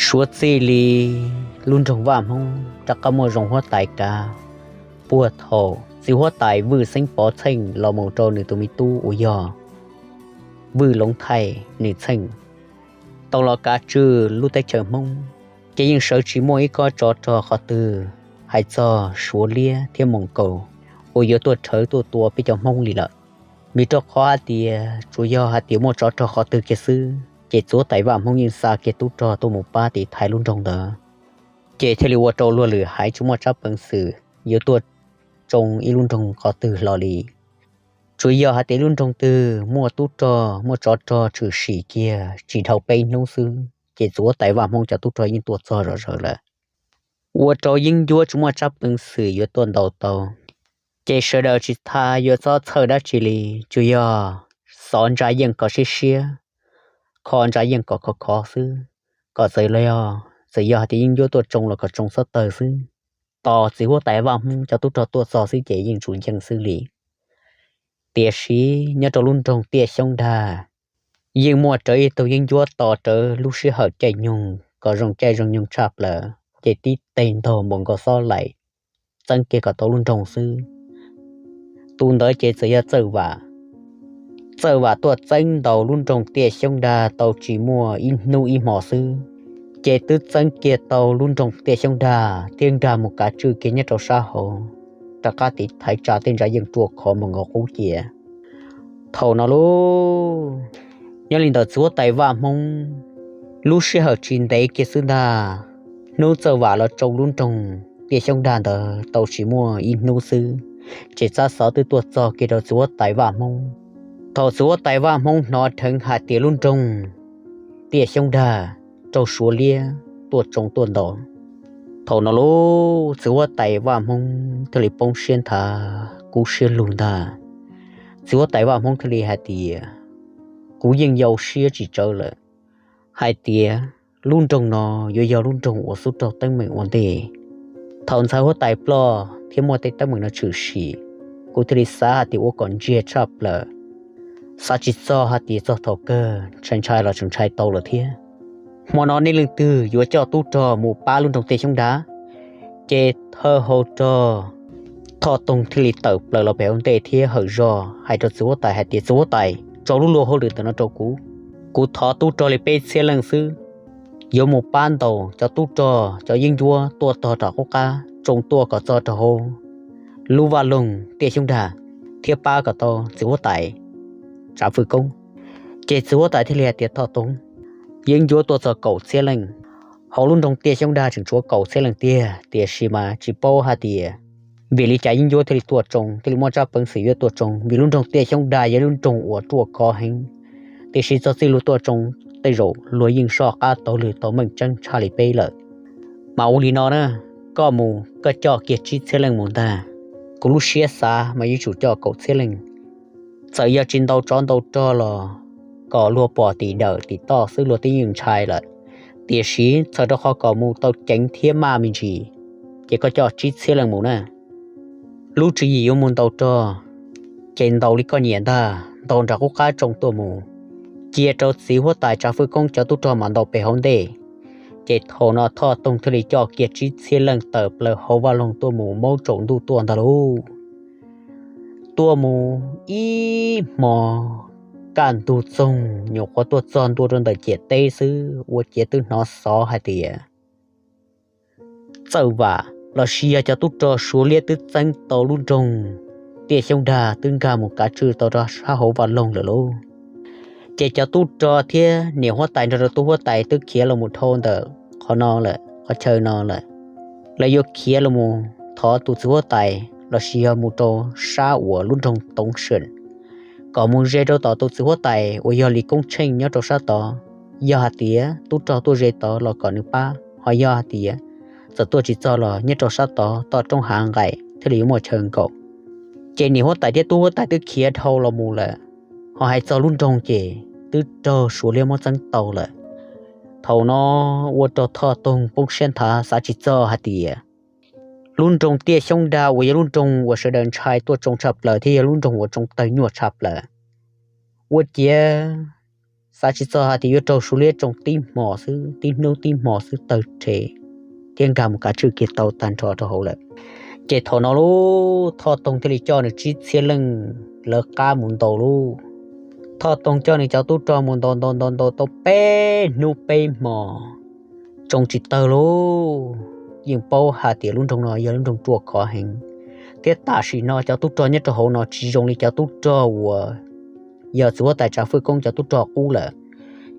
Suav txij li lub nroog Vaj Hmoob rov qab muaj zoo huab tais kav, puag thaum txiv huab tais Vwj Xeeb Pov Txheej los mus rau nws tus me tub uas yog Vwj Loov Thaij nws txheej tau los kav tswj lub teb chaws Hmoob, ces yeej sawv tsis muaj ib kob tsov rog qhov twg hais txog Suav liab thiab Moos Kaus uas yuav tuaj rhawv tuaj tua peb cov Hmoob li lawm. Vim rau qhov hais tias tsuas yog hais tias muaj tsov rog qhov twg kiag xwb ces txiv huab tais Vaj Hmoob yeej xa kiag tub rog tuaj mus pab tiv thaiv lub nroog ntawd, ces thiaj li ua rau luag lwm haiv tsis muaj tsab peev xwm yuav tuaj tsoo ib lub nroog qhov twg hlo li. Tsuas yog hais tias lub nroog twg muaj tub rog muaj tsov rog tshwm sim kiag tsis dhau peb hnub xwb ces txiv huab tais Vaj Hmoob cov tub rog yeej tuaj txog zom zaws lawm, ua rau yeeb ncuab tsis muaj tsab peev xwm yuav tuaj ntaus tau. Ces sawv daws tsis tas yuav txhob txhawj dab tsi li, tsuas yog xov ntsa yeej kom siab siab, kho ntsa yeej kom khov khov xwb, kom txawm los yog txawm yog hais tias yeeb ncuab tuaj tsoo los kom tsoo txhob tawg xwb. Tos txiv huab tais Vaj Hmoob cov tub rog tuaj txog xwb ces yeej tsum yeej xwb li. Tiam sis nyob rau lub nroog Tiaj Xyoob Dag, yeej muaj rawv ib tug yeeb ncuab tos rawv lub sij hawm caij nyoog kom zoo caij zoo nyoog tshaj plaws ces tib teg ntog npaum nkaus xob laim txeeb kiag kom tau lub nroog xwb. Tus ntawd ces txawm yog Txawj Vam. Txawj Vam tuaj txeeb ntaus lub nroog Tiaj Xyoob Dag tau tsis muaj ib hnub ib hmo xwb, ces twb txeeb kiag tau lub nroog Tiaj Xyoob Dag thiab nkag mus kav tswj kiag nyob rau sab hauv, rov qab tiv thaiv tsa tej ntsa yeej ruaj khov npaum nkaus qub cia. Thaum no lauj, nyob li ntawm txiv huab tais Vaj Hmoob, lub sij hawm tsis ntev kiag xwb ntag, hnub Txawj Vam los tsoo lub nroog Tiaj Xyoob Dag ntawd tau tsis muaj ib hnub xwb, ces tsab xov twb tuaj txog kiag rau txiv huab tais Vaj Hmoob. Thaum txiv huab tais Vaj Hmoob hnov dheev hais tias lub nroog Tiaj Xyoob Dag raug Suav liab tuaj tsoo tuaj ntaus, thaum no lauj, txiv huab tais Vaj Hmoob thiaj li poob siab nthav kub siab lug ntag. Txiv huab tais Vaj Hmoob thiaj li hais tias, kuv yeej yau siab tsis tsawg lawm hais tias lub nroog no yuav yog lub nroog uas xub raug teeb meem ua ntej. Thaum ntxhais huab tais ploj thiab muaj tej teeb meem no tshwm sim, kuv thiaj li xav hais tias ua kom ntsiag tshaj plaws, xav tsis txog hais tias txog thaum kawg ntshai ntshai los tseem ntshai tau lawm thiab. Hmo no nej leej twg yuav coj tub rog mus pab lub nroog Tiaj Xyoob Dag? Ces thawj hau rog Thoj Toog thiaj li tawm plaws los pem hauv ntej thiab hawm zog hais rau txiv huab tais hais tias, txiv huab tais, tso lub luag hauj lwm ntawm no rau kuv. Kuv thov tub rog li peb txhiab leej xwb, yuav mus pab ntaus cov tub rog cov yeeb ncuab tuaj tog rov qub qab tsoo tuaj kom txog rau hauv lub vaj loog Tiaj Xyoob Dag thiab pab kom tau txiv huab tais Tsav Fwj Koob. Ces txiv huab tais thiaj li hais tias, Thoj Toog, yeeb ncuab tuaj txog kaum txhiab leej, hauv lub nroog Tiaj Xyoob Dag tseem tshuav kaum txhiab leej tiag, tiam sis mas tsis paub hais tias vim li cas yeeb ncuab thiaj li tuaj tsoo, thiaj li muaj tsab peev xwm yuav tuaj tsoo, vim lub nroog Tiaj Xyoob Dag yog lub nroog uas ruaj khov heev, tiam sis txog txij luag tuaj tsoo tej zaum luag yeej soj qab tau lwm tau meej tseeb tshaj li peb lawm. Mas ua li no na, koj mus koj coj kiag tsib txhiab leej mus ntag, kuv lub siab xav mas yuav tsum coj kaum txhiab leej. Txawm yog tsis ntaus tsov ntaus rog los kom luag pom tim dawm tim toj xwb luag twb yeej ntshai lawm, tiam sis txhawm rau qhov kom mus tau ceev thiab maj me ntsis, ces koj coj tsib txhiab leej mus na. Lub tswv yim yuav mus ntaus rog, ces ntaus li koj nyiam ntag, ntaus nram qub qab tsoo tuaj mus, cia rau txiv huab tais Tsav Fwj Koob cov tub rog mam ntaus pem hauv ntej. Ces thaum no Thoj Toog thiaj li coj kiag tsib txhiab leej tawm plaws hauv vaj loog tuaj mus maub tsaus ntuj tuaj ntag lauj. Tuaj mus ib hmo kaj ntug txoog nyuam qhuav tuaj txog ntua rau ntawm ciam teb xwb ua ciav twb hnov xov hais tias Txawj Vam los sis yog cov tub rog Suav liab twb txeeb tau lub nroog Tiaj Xyoob Dag twb nkag mus kav tswj tau rau sab hauv vaj loog lawm lauj. Ces cov tub rog thiab niam huab tais nrog rau tub huab tais twb khiav los mus dhau ntawm qhov no lawm, qhov chaw no lawm. Lawv yuav khiav los mus thov tus txiv huab tais los sis yog mus rau sab uas lub nroog Toov Seem, kom mus ze rau tom tus txiv huab tais uas yog Lis Koob Tsheej nyob rau sab tod. Yog hais tias tub rog tuaj ze tod los kom nws pab, ho yog hais tias txawm tuaj tsis txog los nyob rau sab tod toj roob hav nqaim thiaj li yuav muaj chaw nkaum. Ces niam huab tais thiab tub huab tais twb khiav dhau los mus lawm, ho hais txog lub nroog ces twb raug Suav liab muab txeeb tau lawm. Thaum no ua rau Thoj Toog poob siab nthav xav tsis txog hais tias lub nroog Tiaj Xyoob Dag uas yog lub nroog uas sawv daws ntshai tuaj tsoo tshaj plaws thiab yog lub nroog uas tsoo tawg nyuaj tshaj plaws, ua ciav xav tsis txog hais tias yuav raug Suav liab tsoo tib hmos xwb, tib hnub tib hmos xwb tawg rhe thiab nkag mus kav tswj kiag tau tag nrho rau hauv lawm. Ces thaum no lub Thoj Toog thiaj li coj nws tsib txhiab leej lawv qab mus ntaus lub Thoj Toog coj nws cov tub rog mus ntaus ntaus ntaus ntaus tau peb hnub peb hmos, tsoo tsis tawg lauj. Yeej paub hais tias lub nroog no yog lub nroog ruaj khov heev, thiab tam sim no cov tub rog nyob rau hauv no tsis zoo li cov tub rog uas yog txiv huab tais Tsav Fwj Koob cov tub rog qub lawm.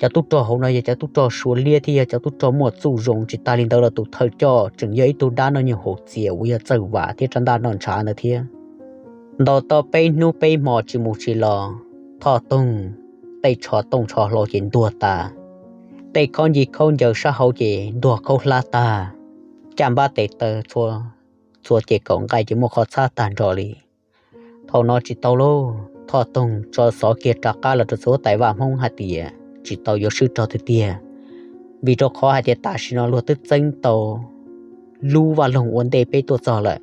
Cov tub rog hauv no yog cov tub rog Suav liab thiab yog cov tub rog muaj txuj zoo, tsis tas li ntawd los tus thawj coj tseem yog ib tug dab noj nyuag hauv txias uas yog Txawj Vam thiab rab ntaj noj ntshav ntawd thiab. Ntaus tau peb hnub peb hmos tsis mus tsis los, Thoj Toog tej tsho tooj tsho hlau ces ntuag tas, tej khaub ncaws khaub ncaws sab hauv ces ntuag khaub hlab tag, caj npab tes taw txhua ces kaum nqaij ces muaj qhov txhab tag nrho li. Thaum no tsis tau lauj, Thoj Toog tso xov kiag rov qab los rau txiv huab tais Vaj Hmoob hais tias tsis tau, yuav swb rog tiag tiag, vim rau qhov hais tias tam sim no luag twb txeeb tau lub vaj loog ua ntej peb tuaj txog lawm.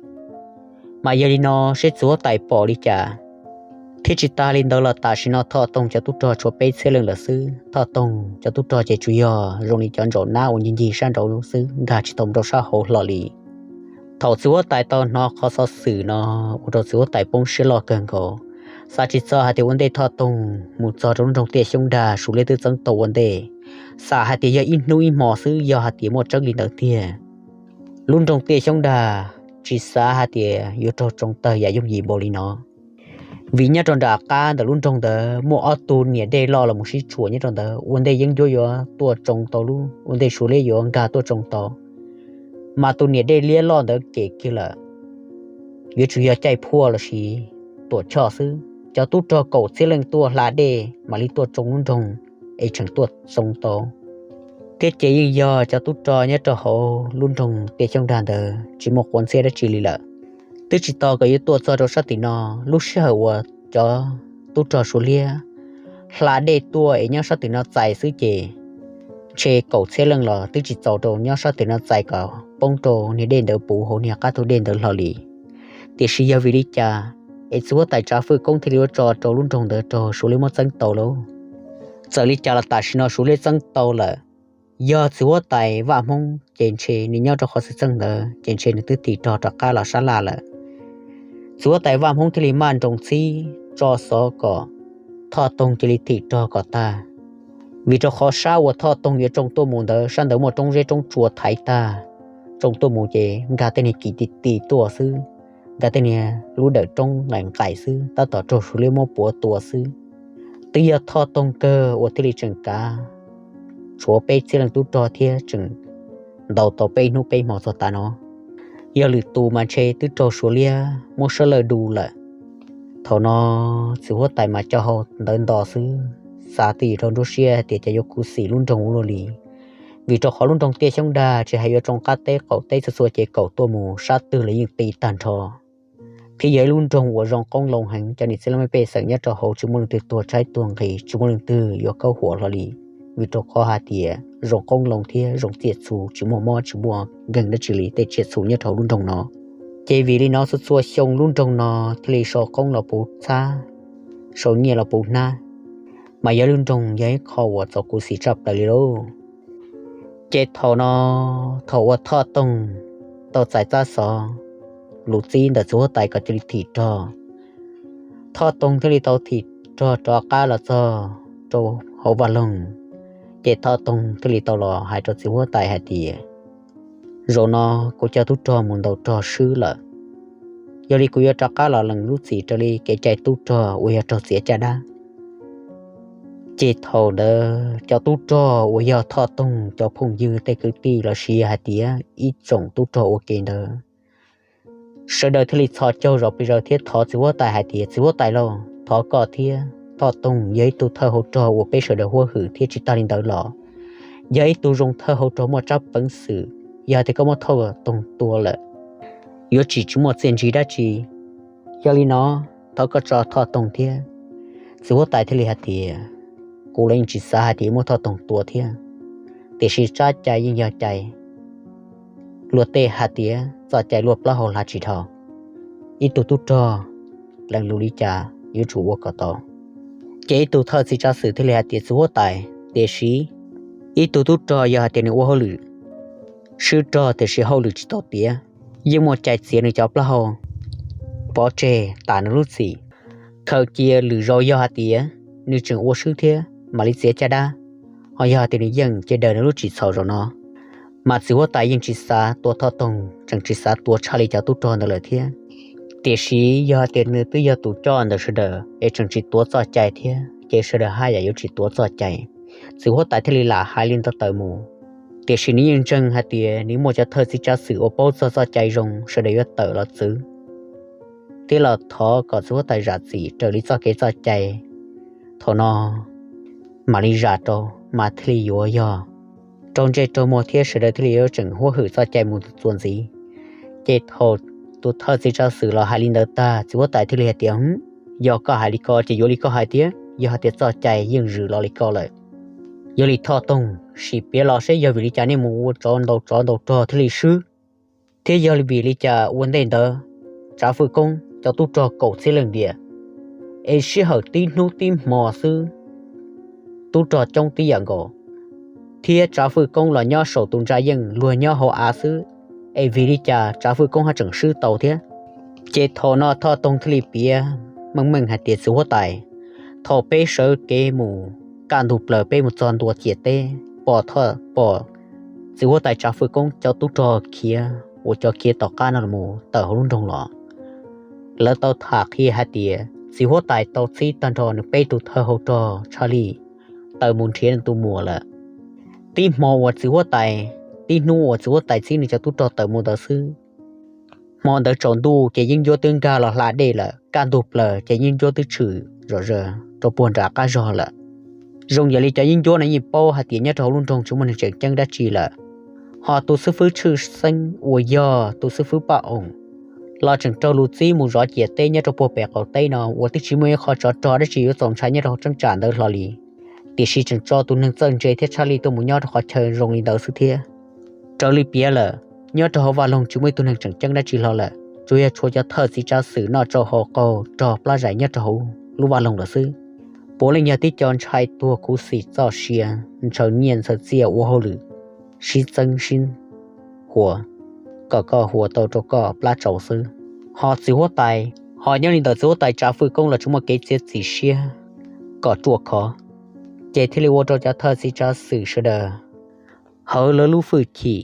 Mas yog li no seb txiv huab tais pom li cas. Thiab tsis tas li ntawd los tam sim no Thoj Toog cov tub rog tshuav peb txhiab leej lawm xwb. Thoj Toog cov tub rog ces tsuas yog zoo li cov ntsaum nab uas ncig ncig sab nraud xwb, nkag tsis tau rau sab hauv hlo li. Thaum txiv huab tais tau hnov qhov xov xwm no, ua rau txiv huab tais poob siab loj kawg nkaus, xav tsis txog hais tias ua ntej Thoj Toog mus txog rau lub nroog Tiaj Xyoob Dag Suav liab twb txeeb tau ua ntej, xav hais tias yog ib hnub ib hmos xwb, yog hais tias muaj tseeb li ntawd tiag, lub nroog Tiaj Xyoob Dag tsis xav hais tias yuav raug tsoo tawg yam yooj yim npaum li no. Vim nyob rau nram qab ntawm lub nroog ntawd muaj ob tug niam dej loj los mus sib tshuam nyob rau ntawd, ua ntej yeeb ncuab yuav tuaj tsoo tau lub, ua ntej Suav liab yuav nkag tuaj tsoo tau, mas tus niam dej liab loj ntawd kem kiag lawm, yuav tsum yog caij phuaj los sis tuam choj xwb. Cov tub rog kaum txhiab leej tuaj hla dej mam li tuaj tsoo lub nroog es tseem tuaj tsoo tau. Thiab ces yeej yog cov tub rog nyob rau hauv lub nroog Tiaj Xyoob Dag ntawd tsis muaj quav ntxhiab dab tsi li lawm. Twb tsis tau kom yuav tuaj txog rau sab tim no, lub sij hawm uas cov tub rog Suav liab hla dej tuaj es nyob sab tim no txais xwb ces ntshe kaum txhiab leej los twb tsis txaus rau nyob sab tim no txais kom poob rau niag dej ntawd puv hauv niag qab tug dej ntawd hlo li. Tiam sis yog vim li cas es txiv huab tais Tsav Fwj Koob thiaj li yuav tso rau lub nroog ntawd raug Suav liab muab txeeb tau lauj? Txawm li cas los tam sim no Suav liab txeeb tau lawm. Yog txiv huab tais Vaj Hmoob ces ntshe nws nyob rau qhov xwm txheej ntawd ces ntshe nws twb thim rog rov qab los sab laj lawm. Txiv huab tais Vaj Hmoob thiaj li maj nroos txhib tso xov kom Thoj Toog cia li thim rog kom tag, vim rau qhov sab uas Thoj Toog yuav tsoo tuaj mus ntawd sab ntawd muaj roob zeb roob tsua thaiv tag, tsoo tuaj mus ces nkag tej niag kis ti ti tuaj xwb, nkag tej niag lub dawm roob nqaim nqaim xwb, tab tom raug Suav liab muab puav tua xwb. Twb yog Thoj Toog kawg uas thiaj li tseem kav tshuav peb txhiab leej tub rog thiab tseem ntaus tau peb hnub peb hmo txog tav no. Yog lwm tus mas ntshe twb raug Suav liab muab sab lawj du lawm. Thaum no txiv huab tais mas coj hau ntawv nto xwb, xav twj ywm rau nruab siab hais tias cas yuav khuv xim lub nroog ua luaj li, vim rau qhov lub nroog Tiaj Xyoob Dag tsis hais yuav tsoo qab teb qaum teb txhua txhua ces kaum tuaj mus sab twg los yeej ti tag nrho. Thiab yog ib lub nroog uas zoo qoob loo heev, cov niam txiv laj mej pej xeem nyob rau hauv tsis muaj leej twg tuag tshaib tuag nqhis, tsis muaj leej twg yuav khaub huam hlo li, vim rau qhov hais tias zoo qoob loo thiab zoo tsiaj txhu, tsis muaj mob tsis muaj nkeeg dab tsi li tej tsiaj txhu nyob rau hauv lub nroog no. Ces vim li no txhua txhua xyoo lub nroog no thiaj li sau qoob los puv txhab, sau nyiaj los puv hnab, mas yog lub nroog yog ib qho uas txaus khuv xim tshaj plaws li lauj. Ces thaum no, thaum uas Thoj Toog tau txais txab xov lus txib ntawm txiv huab tais kom cia li thim rog, Thoj Toog thiaj li tau thim rog rov qab los txog rau hauv vaj loog. Ces Thoj Toog thiaj li tau los hais rau txiv huab tais hais tias, zaum no kuv coj tub rog mus ntaus rog swb lawm, yog li kuv yuav rov qab los lees lub txim raws li kev cai tub rog uas yog raug txiav caj dab. Ces thaum ntawd cov tub rog uas yog Thoj Toog cov phooj ywg tej kwv tij los sis hais tias ib tsoom tub rog ua ke ntawd, sawv daws thiaj li txhos caug zos pes zaws thiab thov txiv huab tais hais tias, txiv huab tais lauj, thov koj thiab, Thoj Toog yog ib tug thawj hauv rog uas peb sawv daws huab hwm thiab tsis tas li ntawd los yog ib tug zoo thawj hauv rog muaj tsab peev xwm, yog hais tias koj muab Thoj Toog tua lawm yuav tsis tsis muaj txiaj ntsig dab tsi. Yog li no, thov koj tso Thoj Toog thiab. Txiv huab tais thiaj li hais tias, kuv los yeej tsis xav hais tias muab Thoj Toog tua thiab, tiam sis tsab cai yeej yog cai, luag tej hais tias txoj cai luaj plaub hau hla tsis dhau, ib tug tub rog lees lus li cas yuav tsum ua kom tau. Ces ib tug thawj txiv tsav xwm thiaj li hais tias, txiv huab tais, tiam sis ib tug tub rog yog hais tias nws ua hauj lwm swb rog tiam sis hauj lwm tsis tau tiav, yeej muaj cai txiav nws cov plaub hau, pov tseg tas nws lub txim. Khaws cia lwm zaus yog hais tias nws tseem ua swb thiab mam li txiav caj dab, ho yog hais tias nws yeej ces daws nws lub txim txhaum zaum no. Mas txiv huab tais yeej tsis xav tua Thoj Toog, tseem tsis xav tua tshaj li cov tub rog ntawd lawm thiab. Tiam sis yog hais tias nws twb yog tus coj ntawm sawv daws es tseem tsis tuav txoj cai thiab ces sawv daws haj yam yuav tsis tuav txoj cai. Txiv huab tais thiaj li lam hais li ntawd tawm mus. Tiam sis nws yeej ntseeg hais tias nws muaj cov thawj txiv tsav xwm uas paub txog txoj cai zoo, sawv daws yuav tawm los txwv thiab los thov kom txiv huab tais zam txim raws li txoj kev txoj cai. Thaum no mam li zam rau, mas thiaj li yuav yog raug ntsej raug muag thiab sawv daws thiaj li yuav tseem huab hwm txoj cai mus txuas ntxiv. Ces thaum tus thawj txiv tsav xwm los hais li ntawd tag, txiv huab tais thiaj li hais tias, yog koj hais li ko ces yuav li koj hais thiab, yog hais tias txoj cai yeej zwm los li ko lawm. Yog li Thoj Toog, sim piav los seb yog vim li cas nej mus ua tsov ntaus tsov ntaus rog thiaj li swb, thiab yog vim li cas ua ntej ntawd Tsav Fwj Koob cov tub rog kaum txhiab leej diam, es sij hawm tib hnub tib hmo xwb tub rog coob tib yam nkaus, thiab Tsav Fwj Koob los nyob saum tus ntsa yeej luag nyob hauv av xwb, es vim li cas Tsav Fwj Koob haj tseem swb tau thiab? Ces thaum no Thoj Toog thiaj li piav meej meej hais tias, txiv huab tais, thaum peb sawv kev mus kaj ntug plaws peb mus txog ntua ciam teb, pom, pom txiv huab tais Tsav Fwj Koob cov tub rog khiav uas cov khiav tom qab no los tawm hauv lub nroog los. Lawv tau tham qhia hais tias txiv huab tais tau txib tag nrho nws peb tug thawj hauv rog tshaj li tawm mus nrhiav nws tus muam lawm. Tib hmo uas txiv huab tais, tib hnub uas txiv huab tais txib nws cov tub rog tawm mus ntawd xwb, hmo ntawd tsaus ntuj ces yeeb ncuab twb nkag los hla dej lawm, kaj ntug plaws ces yeeb ncuab twb tshwm zom zaws rau puag nram qab zog lawm. Zoo yam li cov yeeb ncuab no yeej paub hais tias nyob rau hauv lub nroog tsis muaj neeg tseem ceeb dab tsi lawm. Ho tus xib fwb tshwj xeeb uas yog tus xib fwb Paj Oos los tseem raug lus txib mus zov ciam teb nyob rau puag pem qaum teb no uas twb tsis muaj ib qho tsov rog dab tsi yuav txaus ntshai nyob rau hauv cheeb tsam ntawd hlo li, tiam sis tseem tso tus neeg txawj ntse thiab tshaj li tuaj mus nyob rau qhov chaw zoo li ntawd xwb thiab. Raws li piav lawm, nyob rau hauv vaj loog tsis muaj ib tug neeg tseem ceeb dab tsi hlo lawm, tsuas yog tshuav cov thawj txiv tsav xwm noj tsau haus qaug rog plab zais nyob rau hauv lub vaj loog lawm xwb. Puav leej yog tib co ntshai tuag khuv xim txoj sia, ntshaw nyiaj ntshaw txiaj ua hauj lwm sib txeeb sib huas kom koj huas tau rau koj plab tsau xwb. Ho txiv huab tais, ho nyob li ntawm txiv huab tais Tsav Fwj Koob los tsis muaj kev txiav txim siab kom ruaj khov, ces thiaj li ua rau cov thawj txiv tsav xwm sawv daws hawv lawv lub hwj chim,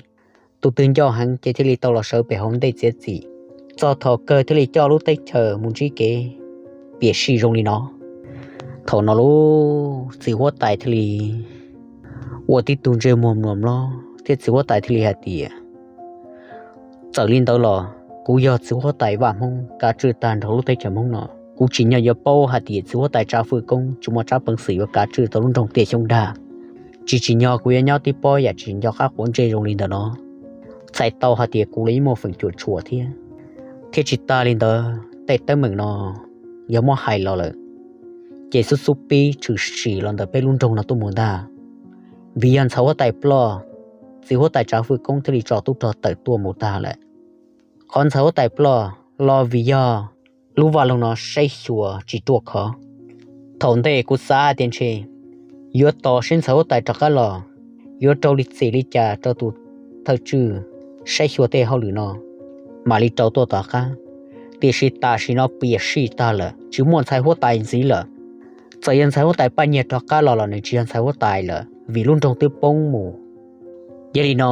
tus twg ncauj heev ces thiaj li tau los sawv pem hauv ntej txiav txim, txog thaum kawg thiaj li coj lub teb chaws mus ntsib kev piam sij zoo li no. Thaum no lub txiv huab tais thiaj li ua tib tug ntsej muag mluas mlob thiab txiv huab tais thiaj li hais tias, txawm li ntawd los kuv yog txiv huab tais vaj Hmoob kav tswj tag nrho lub teb chaws Hmoob no, kuv tsim nyog yuav paub hais tias txiv huab tais Tsav Fwj Koob tsis muaj tsab peev xwm yuav kav tswj tau lub nroog Tiaj Xyoob Dag. Tsis tsim nyog kuv yuav nyob tib pob yam tsis nco qab quav ntsej zoo li ntawm no. Txhais tau hais tias kuv los yeej muaj feem cuam tshuam thiab. Thiab tsis tas li ntawd tej teeb meem no yog muab hais los lawm, ces xub xub pib tshwm sim los ntawm peb lub nroog no tuaj mus ntag. Vim yog ntxhais huab tais ploj, txiv huab tais Tsav Fwj Koob thiaj li tso tub rog tawm tuaj mus tag lawm. Qhov ntxhais huab tais ploj los vim yog lub vaj loog no saib xyuas tsis ruaj khov. Thaum ntej kuv xav hais tias ntshe yuav tos seb ntxhais huab tais rov qab los, yuav raug li txim li cas rau tus thawj tswj saib xyuas tej hauj lwm no mam li rau tuaj tom qab. Tiam sis tam sim no piam sij tag lawm, tsis muaj ntxhais huab tais ntxiv lawm. Txawm yog ntxhais huab tais Paj Nyiag rov qab los los nws tsis yog ntxhais huab tais lawm vim lub nroog twb poob mus. Yog li no,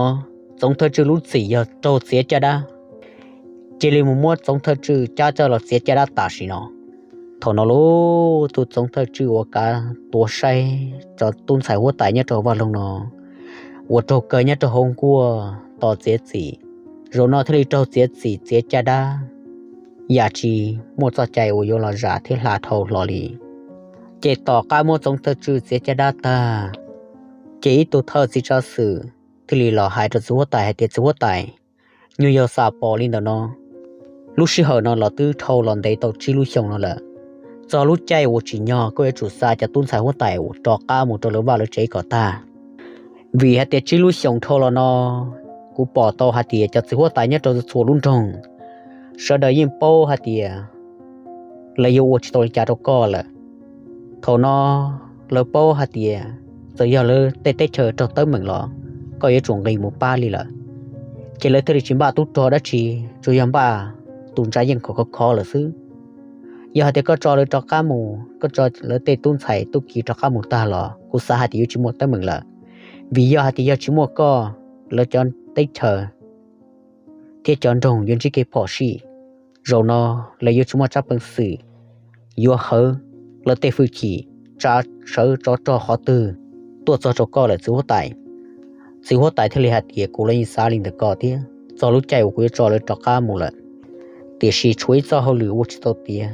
txoov thawj tswj lub txim yog raug txiav caj dab. Cia li mus muab txoov thawj tswj cab coj los txiav caj dab tam sim no. Thaum no lub tus txoov thawj tswj uas kav tuav saib cov tub ntxhais huab tais nyob rau vaj loog no uas raug kaw nyob rau hauv nkuaj tos txiav txim, zaum no thiaj li raug txiav txim txiav caj dab, yam tsis muaj txoj cai uas yuav los zam thiab hla dhau hlo li. Ces tom qab muab txoov thawj tswj txiav caj dab tag, ces ib tug thawj txiv tsav xwm thiaj li los hais rau txiv huab tais hais tias, txiv huab tais, nyuag yog xam pom li ntawm no, lub sij hawm no los twb dhau los ntev tau tsib lub xyoos no lawm. Txog lub caij uas tsim nyog koj yuav tsum xa cov tub ntxhais huab tais uas rov qab mus rau lawv vaj lawv tsev kom tag. Vim hais tias tsib lub xyoos dhau los no, kuv pom tau hais tias cov txiv huab tais nyob rau txhua lub nroog, sawv daws yeej paub hais tias lawv yuav ua tsis tau li cas rau koj lawm. Thaum no lawv paub hais tias txawm yog lawv tej teb chaws raug teeb meem los koj yuav tsum nqis mus pab li lawm. Ces lawv thiaj li tsis npaj tub rog dab tsi, tsuas yog npaj tus ntsa yeej khov khov khov lawm xwb. Yog hais tias koj tso lawv rov qab mus, koj tso lawv tej tub ntxhais tub kiv rov qab mus tag los kuv xav hais tias yuav tsis muaj teeb meem lawm. Vim yog hais tias yog tsis muaj koj, lawv cov teb chaws thiab cov nroog yuav ntsib kev phom sij. Zaum no lawv yuav tsis muaj tsab peev xwm yuav hawv lawv tej hwj chim tsa sawv tsov rog qhov twg tuaj txog rau koj lawm txiv huab tais. Txiv huab tais thiaj li hais tias kuv los yeej xav li ntawm koj thiab, txog lub caij uas kuv yuav tso lawv rov qab mus lawm, tiam sis tshuav ib txoj hauj lwm ua tsis tau tiav.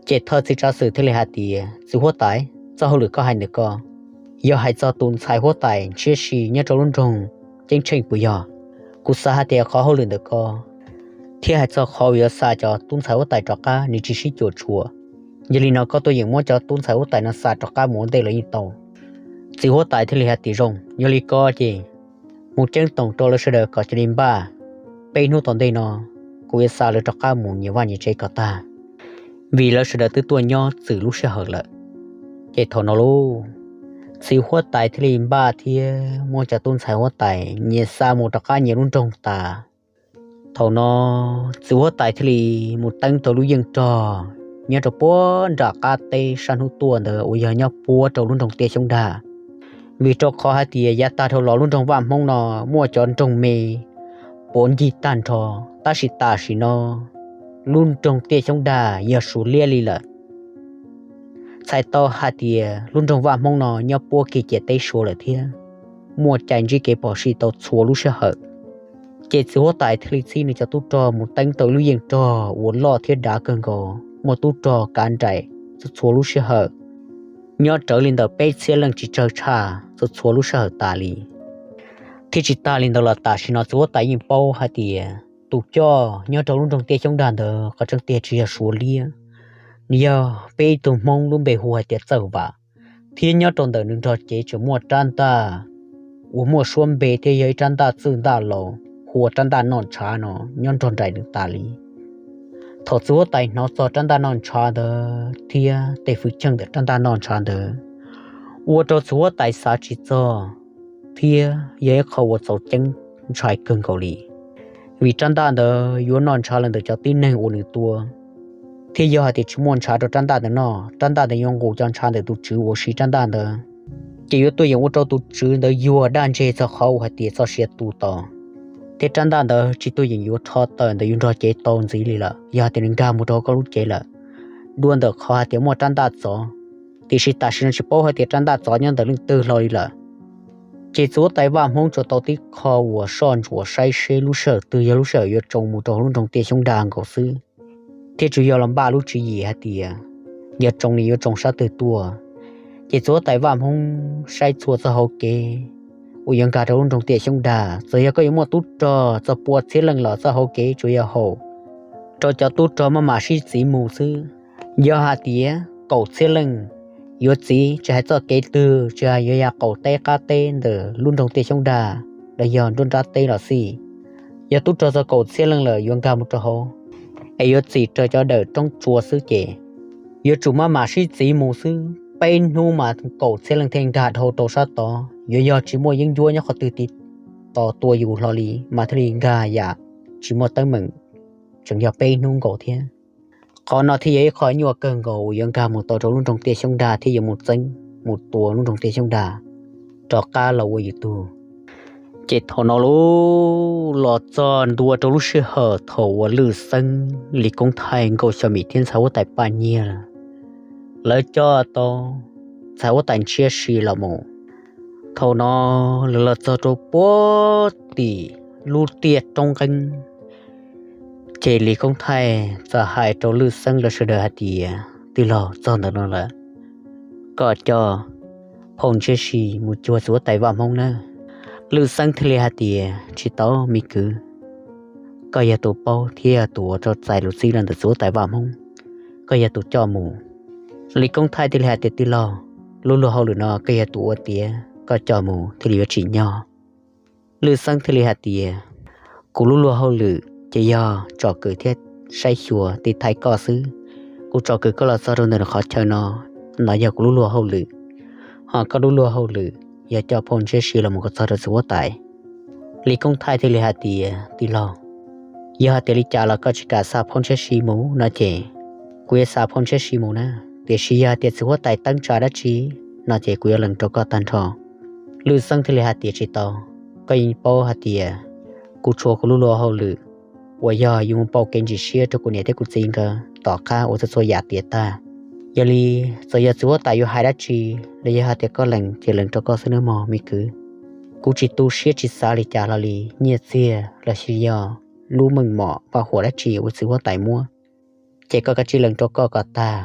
Ces thawj txiv tsav xwm thiaj li hais tias txiv huab tais, txoj hauj lwm koj hais ntawm ko yog hais txog tus ntxhais huab tais ntshiab si nyob rau lub nroog Ceeb Tsheej puas yog? Kuv xav hais tias qhov hauj lwm ntawm ko thiab hais txog qhov uas yuav xa cov tub ntxhais huab tais rov qab nws tsis sib cuam tshuam. Yog li no koj tuaj yeem muab cov tub ntxhais huab tais no xa rov qab mus ua ntej los yeej tau. Txiv huab tais thiaj li hais tias zoo, yog li ko ces mus ceeb toom rau lawv sawv daws kom cia li npaj, peb hnub tom ntej no kuv yuav xa lawv rov qab mus nyias vaj nyias tsev kom tag, vim lawv sawv daws twb tuaj nyob txwm lub sij hawm lawm. Ces thaum no lauj, txiv huab tais thiaj li npaj thiab muab cov tub ntxhais huab tais nyias xa mus rov qab nyias lub nroog tas. Thaum no txiv huab tais thiaj li mus teeb rau lub yeej rog nyob rau puag nram qab teb sab hnub tuaj ntawd uas yog nyob puab rau lub nroog Tiaj Xyoob Dag. Vim rau qhov hais tias yav tag dhau los lub nroog Vaj Hmoob no muaj cov nroog me puav ncig tag nrho, tab sis tam sim no lub nroog Tiaj Xyoob Dag yog Suav liab li lawm. Txhais tau hais tias lub nroog Vaj Hmoob no nyob puab kiag ciam teb Suav lawm thiab muaj cai ntsib kev phom sij tau txhua lub sij hawm. Ces txiv huab tais thiaj li txib nws cov tub rog mus teeb tau lub yeej rog uas loj thiab dav kawg nkaus, muaj tub rog kav nraim txhua txhua lub sij hawm, nyob rawv li ntawm peb txhiab leej tsis tsawg tshaj txhua txhua lub sij hawm tas li. Thiab tsis tas li ntawd los tam sim no txiv huab tais yeej paub hais tias tus coj nyob rau lub nroog Tiaj Xyoob Dag ntawd qhov tseeb tiag tsis yog Suav liab, nws yog peb ib tug Hmoob lub npe hu hais tias Txawj Vam, thiab nyob rau ntawm nws nrog cev tseem muaj rab ntaj uas muaj suab npe thiab yog ib rab ntaj txwj ntaj laus hu ua rab ntaj noj ntshav no nyob nrog nraim nws tas li. Thaum txiv huab tais hnov txog rab ntaj noj ntshav ntawd thiab tej hwj chim ntawm rab ntaj noj ntshav ntawd, ua rau txiv huab tais xav tsis txog thiab yog ib qho uas txaus ceeb ntshai kawg nkaus li. Vim rab ntaj ntawd yuav noj ntshav los ntawm cov tib neeg uas nws tua, thiab yog hais tias tsis muaj ntshav rau rab ntaj ntawd noj, rab ntaj ntawd yuav nqus cov ntshav ntawm tus tswv uas siv rab ntaj ntawd, ces yuav tuaj yeem ua rau tus tswv ntawd yuag daj ntseg txog qhov uas hais tias txoj sia tu tod, thiab rab ntaj ntawd tsis tuaj yeem yuav rho tawm ntawm yus nrog cev tau ntxiv li lawm yog hais tias nws nkag mus rau hauv koj lub cev lawm. Dua ntawm qhov hais tias muaj rab ntaj txov, tiam sis tam sim no tsis paub hais tias rab ntaj txov nyob ntawm leej twg hlo li lawm. Ces txiv huab tais Vaj Hmoob tsuas tau tib qho uas soj ntsuam saib seb lub sij hawm twg yog lub sij hawm yuav tsoo mus rau hauv lub nroog Tiaj Xyoob Dag nkaus xwb, thiab tsuas yog los npaj lub tswv yim hais tias yog tsoo li yuav tsoo sab twg tuaj. Ces txiv huab tais Vaj Hmoob saib txhua txoj hauv kev uas yuav nkag rau lub nroog Tiaj Xyoob Dag, txawm yog koj yuav muaj tub rog txog pua txhiab leej los txoj hauv kev tsuas yog haum rau cov tub rog maj mam sib txiv mus xwb. Yog hais tias kaum txhiab leej yuav txiv tsis hais txoj kev twg, tsis hais yuav ya qaum teb qab teb ntawm lub nroog Tiaj Xyoob Dag los yog nruab nrab teb los xij, yog tub rog txog kaum txhiab leej lawm yuav nkag mus rau hauv es yuav txim raws cov dawm roob tsua xwb ces yuav tsum maj mam sib txiv mus xwb. Peb hnub mas kaum txhiab leej thiaj nkag dhau rau sab tod, yuav yog tsis muaj yeeb ncuab nyob qhov twg tiv tos tua yus hlo li mas thiaj li nkag yam tsis muaj teeb meem, tseem yog peb hnub nkaus thiab. Qhov no thiaj yog ib qho nyuaj kawg nkaus uas yuav nkag mus tau rau lub nroog Tiaj Xyoob Dag thiab yuav mus txeeb mus tua lub nroog Tiaj Xyoob Dag rov qab los ua yus tug. Ces thaum no lub los txog ntua rau lub sij hawm thaum uas Lwj Xeeb, Lis Koob Thaij, Nkauj Xyo Mim thiab ntxhais huab tais Paj Nyiag lawv coj tau ntxhais huab tais Ntshiab Si los mus. Thaum no lawv los txog rau puag tim lub tiaj roob nqeeb, ces Lis Koob Thaij txawm hais rau Lwj Xeeb lawv sawv daws hais tias, tij laug, txog ntawm no lawm, koj coj phauj Ntshiab Si mus cuag txiv huab tais Vaj Hmoob nawb. Lwj Xeeb thiaj li hais tias, tsis tau, me kwv, koj yog tus paub thiab yog tus uas tau txais lus txib los ntawm txiv huab tais Vaj Hmoob, koj yog tus coj mus. Lis Koob Thaij thiaj li hais tias, tij laug, lub luag hauj lwm no koj yog tus ua tiav, koj coj mus thiaj li yuav tsim nyog. Lwj Xeeb thiaj li hais tias, kuv lub luag hauj lwm ces yog tsom kwm thiab saib xyuas tiv thaiv koj xwb. Kuv tsom kwm koj los txog rau ntawm qhov chaw no, no yog kuv lub luag hauj lwm, ho koj lub luag hauj lwm yog coj phauj Ntshiab Si los mus kom txog rau txiv huab tais. Lis Koob Thaij thiaj li hais tias, Tij laug, yog hais tias li cas los koj tsis kam xa phauj Ntshiab Si mus no ces kuv yuav xa phauj Ntshiab Si mus na, tiam sis yog hais tias txiv huab tais teeb tsa dab tsi no ces kuv yuav lees rau koj tag nrho. Lwm Xeeb thiaj li hais tias, Tsis tau, koj yeej paub hais tias kuv tshuav kuv lub luag hauj lwm uas yog yuav mus pauj kev ntsim siab rau kuv niam thiab kuv txiv nkawd tom qab ua txhua txhua yam tiav tag. Yog li, txawm yog txiv huab tais yuav hais dab tsi los yog hais tias koj lees ces lees rau koj xwb nawb mog me kwv. Kuv tsis tu siab tsis xav li cas hlo li, nyiaj txiag los sis yog lub meej mom vaj huam dab tsi uas txiv huab tais muab ces koj kav tsij lees rau koj kom tag.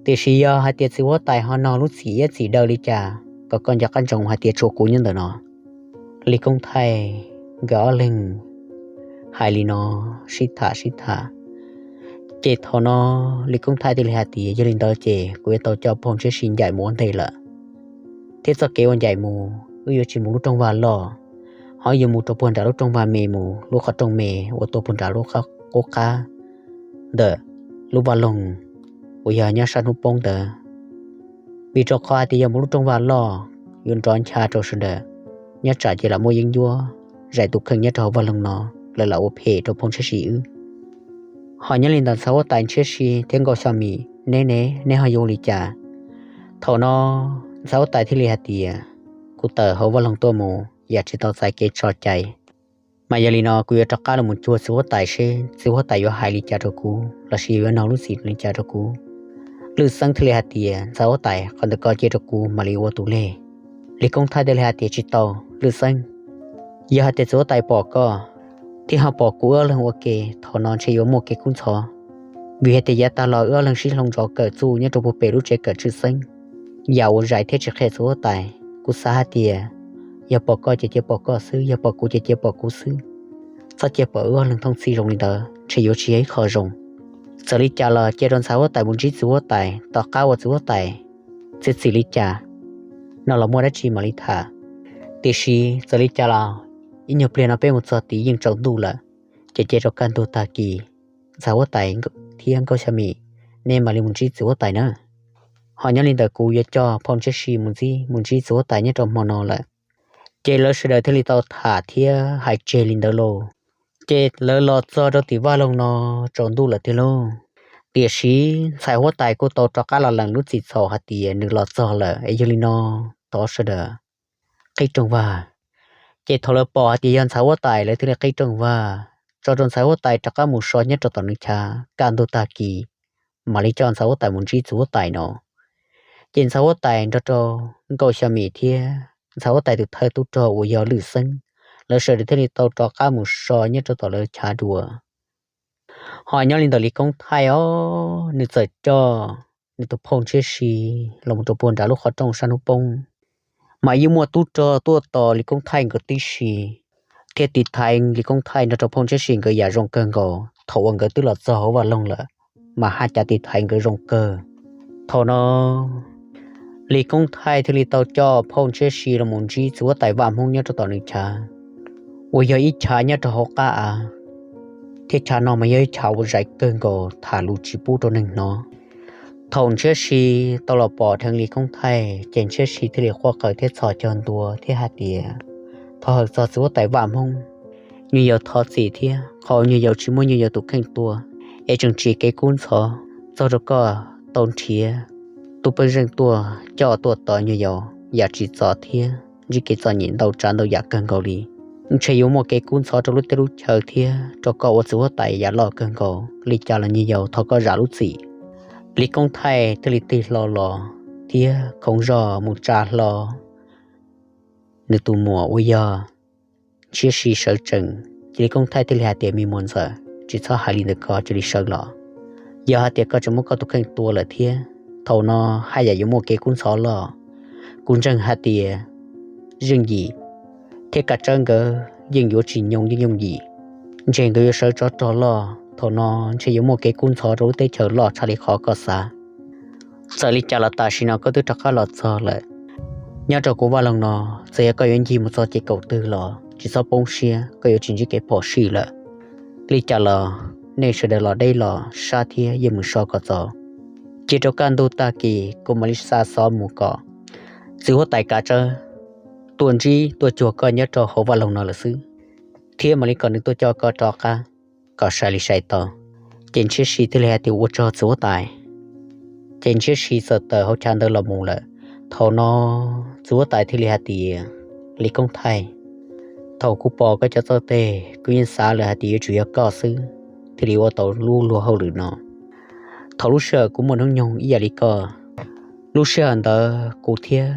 Tiam sis yog hais tias txiv huab tais ho nog lub txim iab txim daw li cas kom koj nco qab ntsoov hais tias tshuav kuv nyob ntawm no. Lis Koob Thaij nkawd ob leeg hais li no sib tham sib tham, ces thaum no Lis Koob Thaij thiaj li hais tias, Yog li ntawd ces kuv yuav tau coj phauj Ntshiab Si ncaim mus ua ntej lawm, thiab txoj kev uas ncaim mus wb yuav tsis mus lub rooj vag loj, ho wb yuav mus rau puag nram lub rooj vag me mus lub qhov rooj me uas tuaj puag nram lub qub qab ntawm lub vaj loog uas yog nyob sab hnub poob ntawd. Vim rau qhov hais tias yog mus lub rooj vag loj yuav nrov ncha rau sawv daws, nyob tsam ces lam muaj yeeb ncuab zais tus kheej nyob rau hauv vaj loog no, lawv lam ua phem rau phauj Ntshiab Si wb. Ho nyob li ntawd ntxhais huab tais Ntshiab Si thiab Nkauj Xya Mim, neb ne, neb ho yuav ua li cas? Thaum no ntxhais huab tais thiaj li hais tias, Kuv tawm hauv vaj loog tuaj mus yam tsis tau txais kev tso cai, mas yog li no kuv yuav rov qab los mus cuag txiv huab tais seb txiv huab tais yuav hais li cas rau kuv los sis yuav nug lub txim li cas rau kuv. Lwm Xeeb thiaj li hais tias, Ntxhais huab tais, qhov ntawd koj cia rau kuv mam li ua tus leg. Lis Koob Thaij thiaj li hais tias, Tsis tau, Lwm Xeeb, yog hais tias txiv huab tais pom koj thiab ho pom kuv wb ob leeg ua ke, thaum no ntshe yuav muaj kev kub ntxhov. Vim hais tias yav tag los wb ob leeg sib hloov zov kawm txuj nyob rau puag pem lub tsev kawm tshwj xeeb, yam uas zais thiab tsis qhia txiv huab tais. Kuv xav hais tias yog pom koj ces cia pom koj xwb, yog pom kuv ces cia pom kuv xwb. Txhob cia pom wb ob leeg thooj txhij zoo li ntawd, ntshe yuav tsis yog ib qho zoo. Txawm li cas los cia rau ntxhais huab tais mus ntsib txiv huab tais, tom qab uas txiv huab tais txiav txim li cas no los muaj dab tsi mam li tham. Tiam sis txawm li cas los ib nyuag pliag no peb mus txog tid yeej tsaus ntuj lawm, ces cia rau kaj ntug tag kis ntxhais huab tais thiab Nkauj Xya Mim, nej mam li mus ntsib txiv huab tais na. Ho nyob li ntawd kuv yuav coj phauj Ntshiab Si mus ntsib, mus ntsib txiv huab tais nyob rau hmo no lawm. Ces lawv sawv daws thiaj li tau tham thiab hais tseg li ntawd lauj. Ces lawv los txog rau tim vaj loog no tsaus ntuj lawm tiag lauj. Tiam sis ntxhais huab tais kuj tau rov qab los lees lub txim txhaum hais tias nws los txog lawm es yog li no thov sawv daws qhib rooj vag. Ces thaum lawv pom hais tias yog ntxhais huab tais lawv thiaj li qhib rooj vag tso rau ntxhais huab tais rov qab mus so nyob rau tom nws chav, kaj ntug tag kis mam li coj ntxhais huab tais mus ntsib txiv huab tais no. Ces ntxhais huab tais nrog rau Nkauj Xya Mim thiab ntxhais huab tais tus thawj tub rog uas yog Lwm Xeeb, lawv sawv daws thiaj li tau rov qab mus so nyob rau tom lawv chav dua. Ho nyob li ntawm Lis Koob Thaij os, nws txawm coj nws tus phauj Ntshiab Si los mus rau puag nram lub qhov rooj sab hnub poob, mas yeej muaj tub rog tuaj tos Lis Koob Thaij nkawd tib si, thiab tiv thaiv Lis Koob Thaij nrog rau phauj Ntshiab Si nkawd yam zoo kawg nkaus. Thaum uas nkawd twb los txog hauv vaj loog lawm, mas haj cav tiv thaiv nkawd zoo kawg. Thaum no Lis Koob Thaij thiaj li tau coj phauj Ntshiab Si los mus ntsib txiv huab tais Vaj Hmoob nyob rau tom nws chav, uas yog ib chav nyob rau hauv qab av, thiab chav no mas yog ib chav uas zais kawg nkaus tham lus tsis pub rau neeg hnov. Thaum Ntshiab Si tau los pom dheev Lis Koob Thaij ces Ntshiab Si thiaj li quaj qw thiab txhos caug ntua thiab hais tias, Thov hawm txog txiv huab tais Vaj Hmoob, nyuag yaus thov txim thiab qhov nyuag yaus tsis muaj nyuag yaus tus kheej tua, es tseem tsim kev kub ntxhov txog rau koj tau nrhiav tub peej zeej tuaj coj tuaj tos nyuag yaus yam tsim txom thiab ntsib kev txom nyem ntau tsav ntau yam kawg nkaus li. Ntshe yuav muaj kev kub ntxhov rau lub teb lub chaw thiab rau koj ua txiv huab tais yam loj kawg nkaus li cas los nyuag yaus thov koj zam lub txim. Lis Koob Thaij thiaj li tig hlo los thiab khoov zog mus tsa hlo nws tus muam uas yog Ntshiab Si sawv tsees. Ces Lis Koob Thaij thiaj li hais tias, Me muam ntxawm, tsis txhob hais li ntawd ko, cia li sawv los. Yog hais tias koj tseem muab koj tus kheej tua lawm thiab, thaum no haj yam yuav muaj kev kub ntxhov loj. Kuv ntseeg hais tias Zeej Yim thiab Kav Tsawb nkawd yeej yuav tsis nyoo yeej yooj yim, ntshe nkawd yuav sawv tsov rog loj. Thaum no ntshe yuav muaj kev kub ntxhov rau lub teb chaws loj tshaj li qhov koj xav. Txawm li cas los tam sim no koj twb rov qab los txog lawm. Nyob rau kuv vaj loog no, txawm yog koj yuav ncig mus txog ces kaum twg los tsis txhob poob siab, koj yuav tsis ntsib kev phom sij lawm. Li cas los nej sawv daws los deb los sab thiab yeej mus so kom txaus. Cia rau kaj ntug tag kis kuv mam li xa xov mus kom txiv huab tais kav tsawb tuaj ntsib tuaj cuag koj nyob rau hauv vaj loog no lawm xwb, thiab mam li kom nws tuaj coj koj rov qab kom sai li sai tau. Ces Ntshiab Si thiaj li hais tias, Ua tsaug txiv huab tais. Ces Ntshiab Si txawm tawm hauv chav ntawd los mus lawm. Thaum no txiv huab tais thiaj li hais tias, Lis Koob Thaij, thaum kuv pom koj cov txawj teg kuv yeej xav lawm hais tias yuav tsum yog koj xwb thiaj li ua tau lub luag hauj lwm no. Thaum lub sij hawm kuv muaj hnub nyoog ib yam li koj, lub sij hawm ntawd kuv thiab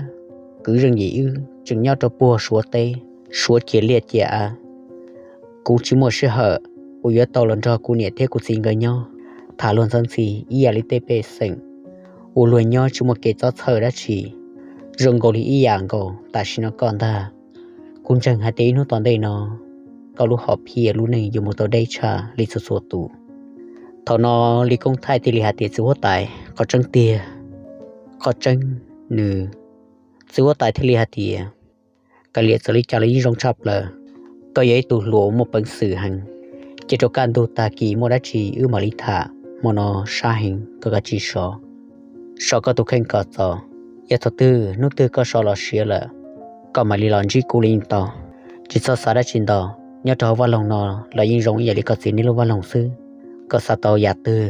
kwv Zeej Yim wb tseem nyob rau puag Suav teb, Suav cia liaj cia av. Kuv tsis muaj sij hawm uas yuav tau los nrog kuv niam thiab kuv txiv nkawd nyob tham luag ntxhi ntxhi ib yam li tej pej xeem uas luag nyob tsis muaj kev txob txhawj dab tsi, zoo nkaus li ib yam nkaus tam sim no koj ntag. Kuv ntseeg hais tias ib hnub tom ntej no koj lub hom phiaj lub neej yuav mus tau deb tshaj li txhua txhua tus. Thaum no Lis Koob Thaij thiaj li hais tias, Txiv huab tais, qhov tseeb tiag, qhov tseeb nws. Txiv huab tais thiaj li hais tias, Kav liam txawm li cas los yeej zoo tshaj plaws. Koj yog ib tug hluas uas muaj peev xwm heev, cia rau kaj ntug tag kis muaj dab tsi wb mam li tham, hmo no sab heev koj kav tsij sov, sov koj tus kheej kom txaus. Yog thaum twg hnub twg koj sov los siav lawm, koj mam li los ntsib kuv los yeej tau. Tsis txhob xav dab tsi ntau, nyob rau hauv vaj loog no los yeej zoo ib yam li koj txiv nej lub vaj loog xwb. Koj xav tau yam twg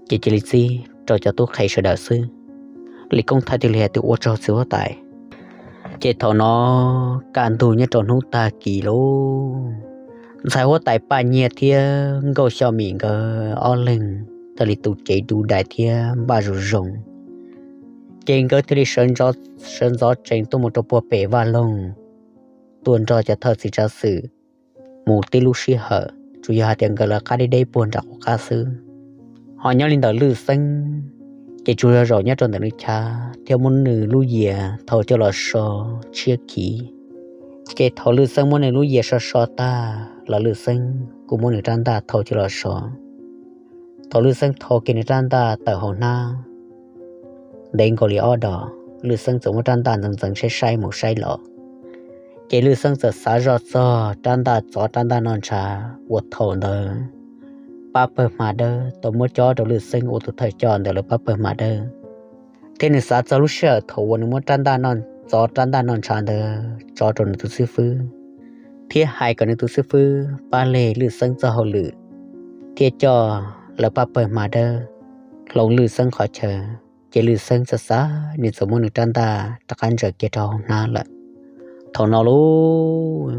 ces cia li txib rau cov tub qhe sawv daws xwb. Lis Koob Thaij thiaj li hais tias, Ua tsaug txiv huab tais. Ces thaum no kaj ntug nyob rau hnub tag kis lauj, ntxhais huab tais Paj Nyiag thiab Nkauj Xyo Mim nkawd ob leeg thiaj li tu cev du dais thiab npaj zoo zoo. Ces nkawd thiaj li sawv ntxov tsees tuaj mus rau puag pem vaj loog, tuaj nrog cov thawj txiv tsav xwm mus tib lub sij hawm, tsuas yog hais tias nkawd lawv qab deb deb puag nram qub qab xwb. Ho nyob li ntawm Lwj Xeeb, ces tsuas yog zaum nyob rau ntawm nws chav thiab muab nws lub yias thau coj los so tshiab khiv. Ces thaum Lwj Xeeb muab nws lub yias so so tag los Lwj Xeeb kuj muab nws rab ntaj thau coj los so. Thaum Lwj Xeeb thau kiag nws rab ntaj tawm hauv hnab ntev nkaus li ob dos, Lwj Xeeb txawm muab rab ntaj ntxeev ntxeev saib saib mus saib los. Ces Lwj Xeeb txawm xav zoj txog rab ntaj tsov rab ntaj noj ntshav uas thaum ntawd pab pawg hma dawb tau muab cob rau Lwj Xeeb ua tus thawj coj ntawm lawv pab pawg hma dawb, thiab nws xav txog lub sij hawm thaum uas nws muab rab ntaj tsov rab ntaj noj ntshav ntawd tso rau nws tus xib fwb, thiab hais kom nws tus xib fwb pab leg Lwj Xeeb txoj hauj lwm, thiab coj lawv pab pawg hma dawb hloov Lwj Xeeb qhov chaw. Ces Lwj Xeeb txawm xav, nws txawm muab nws rab ntaj rov qab ntsaws kiag rau hauv hnab lawm. Thaum no lauj,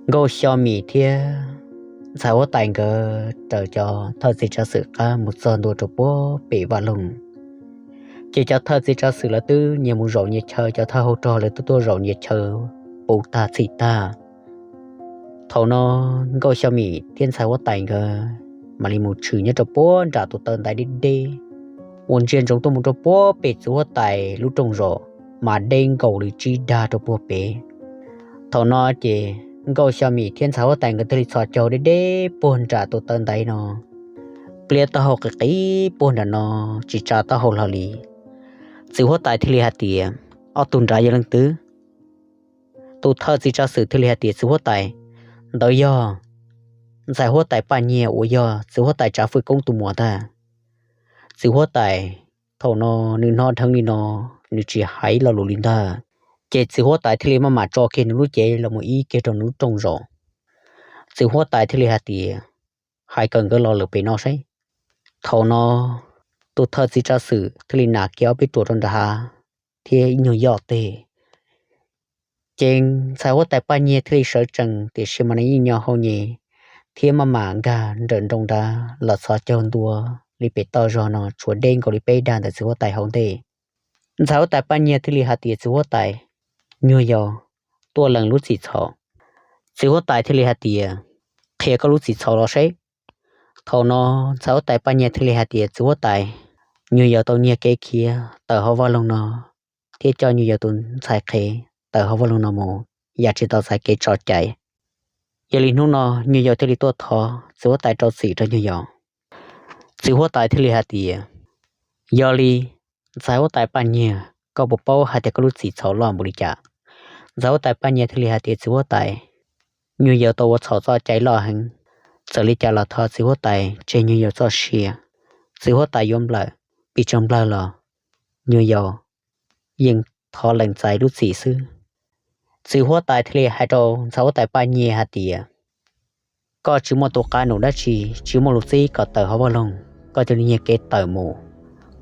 Nkauj Xyo Mim thiab ntxhais huab tais nkawd raws cov thawj txiv tsav xwm qab mus txog ntua rau puag pem vaj loog. Ces cov thawj txiv tsav xwm lawv twb nyias mus zaum nyias chaw, cov thawj hauv rog lawv twb tuaj zaum nyias chaw puv tag txhim tag. Thaum no Nkauj Xyo Mim thiab ntxhais huab tais nkawd mam li mus tshwm nyob rau puag nram tus taw ntaiv deb deb uas ntsia ntsoov tuaj mus rau puag pem txiv huab tais lub rooj zos, mas deb nkaus li tsib dag rau puag pem. Thaum no ces Nkauj Xyo Mim thiab ntxhais huab tais nkawd thiaj li txhos caug deb deb puag nram tus taw ntaiv no, pliab taub hau qis qis puag nram no, tsis tsa taub hau hlo li. Txiv huab tais thiaj li hais tias, Ob tug nrad yog leej twg? Tus thawj txiv tsav xwm thiaj li hais tias, Txiv huab tais, ntawd yog ntxhais huab tais Paj Nyiag uas yog txiv huab tais Tsav Fwj Koob tus muam ntag. Txiv huab tais thaum no nws hnov dheev li no, nws tsis hais lo lus li ntag. Ces txiv huab tais thiaj li maj mam tso kiag nws lub cev los mus ib kiag rau nws lub rooj zos. Txiv huab tais thiaj li hais tias, Hais kom nkawd los lawm pem no seb. Thaum no tus thawj txiv tsav xwm thiaj li nam kiag ob peb ruam rau nram hav thiab ib nyuag yoj teg. Ces ntxhais huab tais Paj Nyiag thiaj li sawv tsees, tiam sis mas nws yeej nyo hau nyem thiab maj mam nkag nrawm nroos nrad los txhos caug ntua li pem toj zog no tshuav deb nkaus li peb dag ntawm txiv huab tais hauv ntej. Ntxhais huab tais Paj Nyiag thiaj li hais tias, Txiv huab tais, nyuag yaus tuaj lees lub txim txhaum. Txiv huab tais thiaj li hais tias, Qhia koj lub txim txhaum los seb. Thaum no ntxhais huab tais Paj Nyiag thiaj li hais tias, Txiv huab tais, nyuag yaus tau nyiag kev khiav tawm hauv vaj loog no thiab coj nyuag yaus tus ntxhais qhev tawm hauv vaj loog no mus, yam tsis tau txais kev tso cai. Yog li hnub no nyuag yaus thiaj li tuaj thov txiv huab tais rau txim rau nyuag yaus. Txiv huab tais thiaj li hais tias, Yog li ntxhais huab tais Paj Nyiag, koj puas paub hais tias koj lub txim txhaum loj npaum li cas? Ntxhais huab tais Paj Nyiag thiaj li hais tias, Txiv huab tais, nyuag yaus tau ua txhaum txoj cai loj heev, txawm li cas los thov txiv huab tais tseg nyuag yaus txoj sia, txiv huab tais yuav nplawm pes tsawg nplawg los nyuag yaus yeej thov lees txais lub txim xwb. Txiv huab tais thiaj li hais rau ntxhais huab tais Paj Nyiag hais tias, koj tsis muaj tus qab num dab tsi, tsis muaj lus txib kom tawm hauv vaj loog, koj cia li nyiag kev tawm mus.